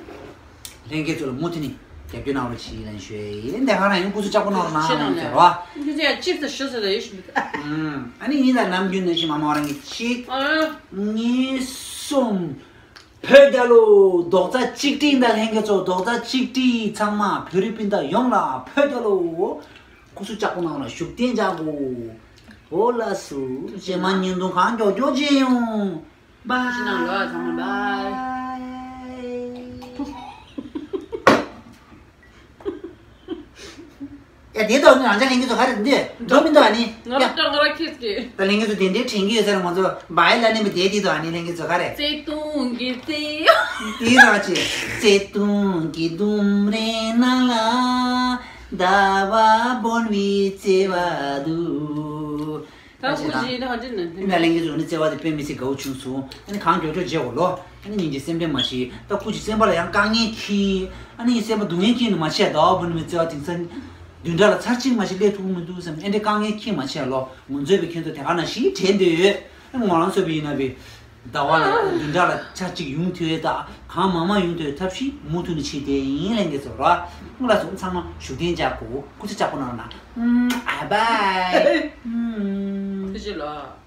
ལྷན་རྒྱས་ཚོ་ལ་མུ་མཐུད་ནས་རྒྱབ་སྐྱོར་གནང་རོགས་གྱིས་ལན་ཞུ་ཡ་ཡིན། འདི་ག་རང་ཡང་སྐུ་གཟུགས་ལྕགས་པོ་གནང་རོགས་གནང་ལ་ཟེར་བ། ཁྱེད་ཚོ་ཡང་གཅིག་ཏུ་ཞུ་ཟེར་ལ་ཡོད་ཞུ་འདུག་ཨ་ནི་ཡིན་ལ་ནམ་རྒྱུན་ནས་ཤི་མ་མོ་རང་གི་གཅིག་གཉིས་གསུམ། བོད་རྒྱལ་ལོ། རྡོག་རྩ་གཅིག་སྒྲིལ་འདི་ལྷན་རྒྱས་ཚོ་རྡོག་རྩ་གཅིག་སྒྲིལ་ཚང་མ་བོད་རིགས་སྤུན་ཟླ་ཡོངས་ལ་བོད་རྒྱལ་ལོ། སྐུ་གཟུགས་ལྕགས་པོ་གནང་ལ་བཞུགས་གདན་འཇགས་དགོས། འོ་ལགས་སོ། རྗེས་མ་བརྙན་ཐུང་གང་མགྱོགས་མགྱོགས་མཇལ་ཡོང་། ཁྱེད་རྣམས་ལ་ཚང་མ་བཱའི། ཡ་དེ་དོ་ནི་རང་ཅག་ལྷན་རྒྱས་ཚོ་ག་རེ་འདི་འགྲོ་མི་འདུག་ཨ་ནི། ང་ཡ་རང་ང་རང་ཁྱེད་ཀྱི། ད་ལྷན་རྒྱས་ཚོ་དེ་འདྲའི་དྲན་གྱི་ཡོད་ས་རེད། ང་ཚོ་བཱའི་ལ་ནི་མི་བསྡད་དེ་དོ་ཨ་ནི་ལྷན་རྒྱས་ཚོ་ག་རེ། བརྩེ་དུང་གི་བརྩེ། དེ་རང་ཅི། བརྩེ་དུང་གི་ལྡུམ་རའི་ནང་ལ་ཟླ་བ་སྦོམ་བའི་བརྩེ་བ་འདུག་ད་སྐུ་མཁྱེན་ན་ཧ་ཅི་ནི་ཨ་ནི་ལྷན་རྒྱས་ཚོ་ནི་བརྩེ་བ་དེ་དཔེ་མི་སྲིད་དགའ་བོ་བྱུང་སོང་། ཨ་ནི་གང་མགྱོགས་མགྱོགས་མཇལ་དགོས་ལོ། ཨ་ནི་སྙིང་རྗེ་སེམས་ཁྲལ་མ་བྱེད། ད་སྐུ་མཁྱེན་སེམས་པ་ལ་ཡང་དཀའ་ངལ་འཁྱེར། ཨ་ནི་སེམས་པ་སྡུག་བསྔལ་འཁྱེར་ནི་མ་བྱེད། ཟླ་བ་བུ་ནི་མི་བརྩེ་བ་དེང་སང་བདུན་ཕྲག་ལ་ཚར་གཅིག་མ་ཞིག་སླེབས་ཐུབ་ཀྱི་མི་འདུག་བསམ། ཨེ་འདྲའི་དཀའ་ངལ་འཁྱེར་མ་བྱེད་ལོ། ངོ་འཛོལ་བའི་ཁྱེད་ཚོ་དེ་ག་ནང་བཞིན་དྲན་འདོད་ཡོད། ཨ་ནི་ང་རང་ཚོ་བི་ཡིན་ན་བི། ཟླ་བ་ལ་བདུན་ཕྲག་ལ་ཆ་གཅིག་ཡོང་ཐུབ་ཡས་དང་གང་མང་མང་ཡོང་ཐུབ་ཡས་ཐབས་ཤེས་མུ་མཐུད་ནས་བྱེད་བསྡད་ཡིན་ལྷན་རྒྱས་ཚོ་ར། སྔོན་ལ་སོང་ཚང་མ་བཞུགས་གདན་འཇགས་དགོས། སྐུ་ཚེ་ལྕགས་པོ་གནང་རོགས་གནང་། ཨ་བཱའི། ཐུགས་རྗེ་ཆེ་ལོ།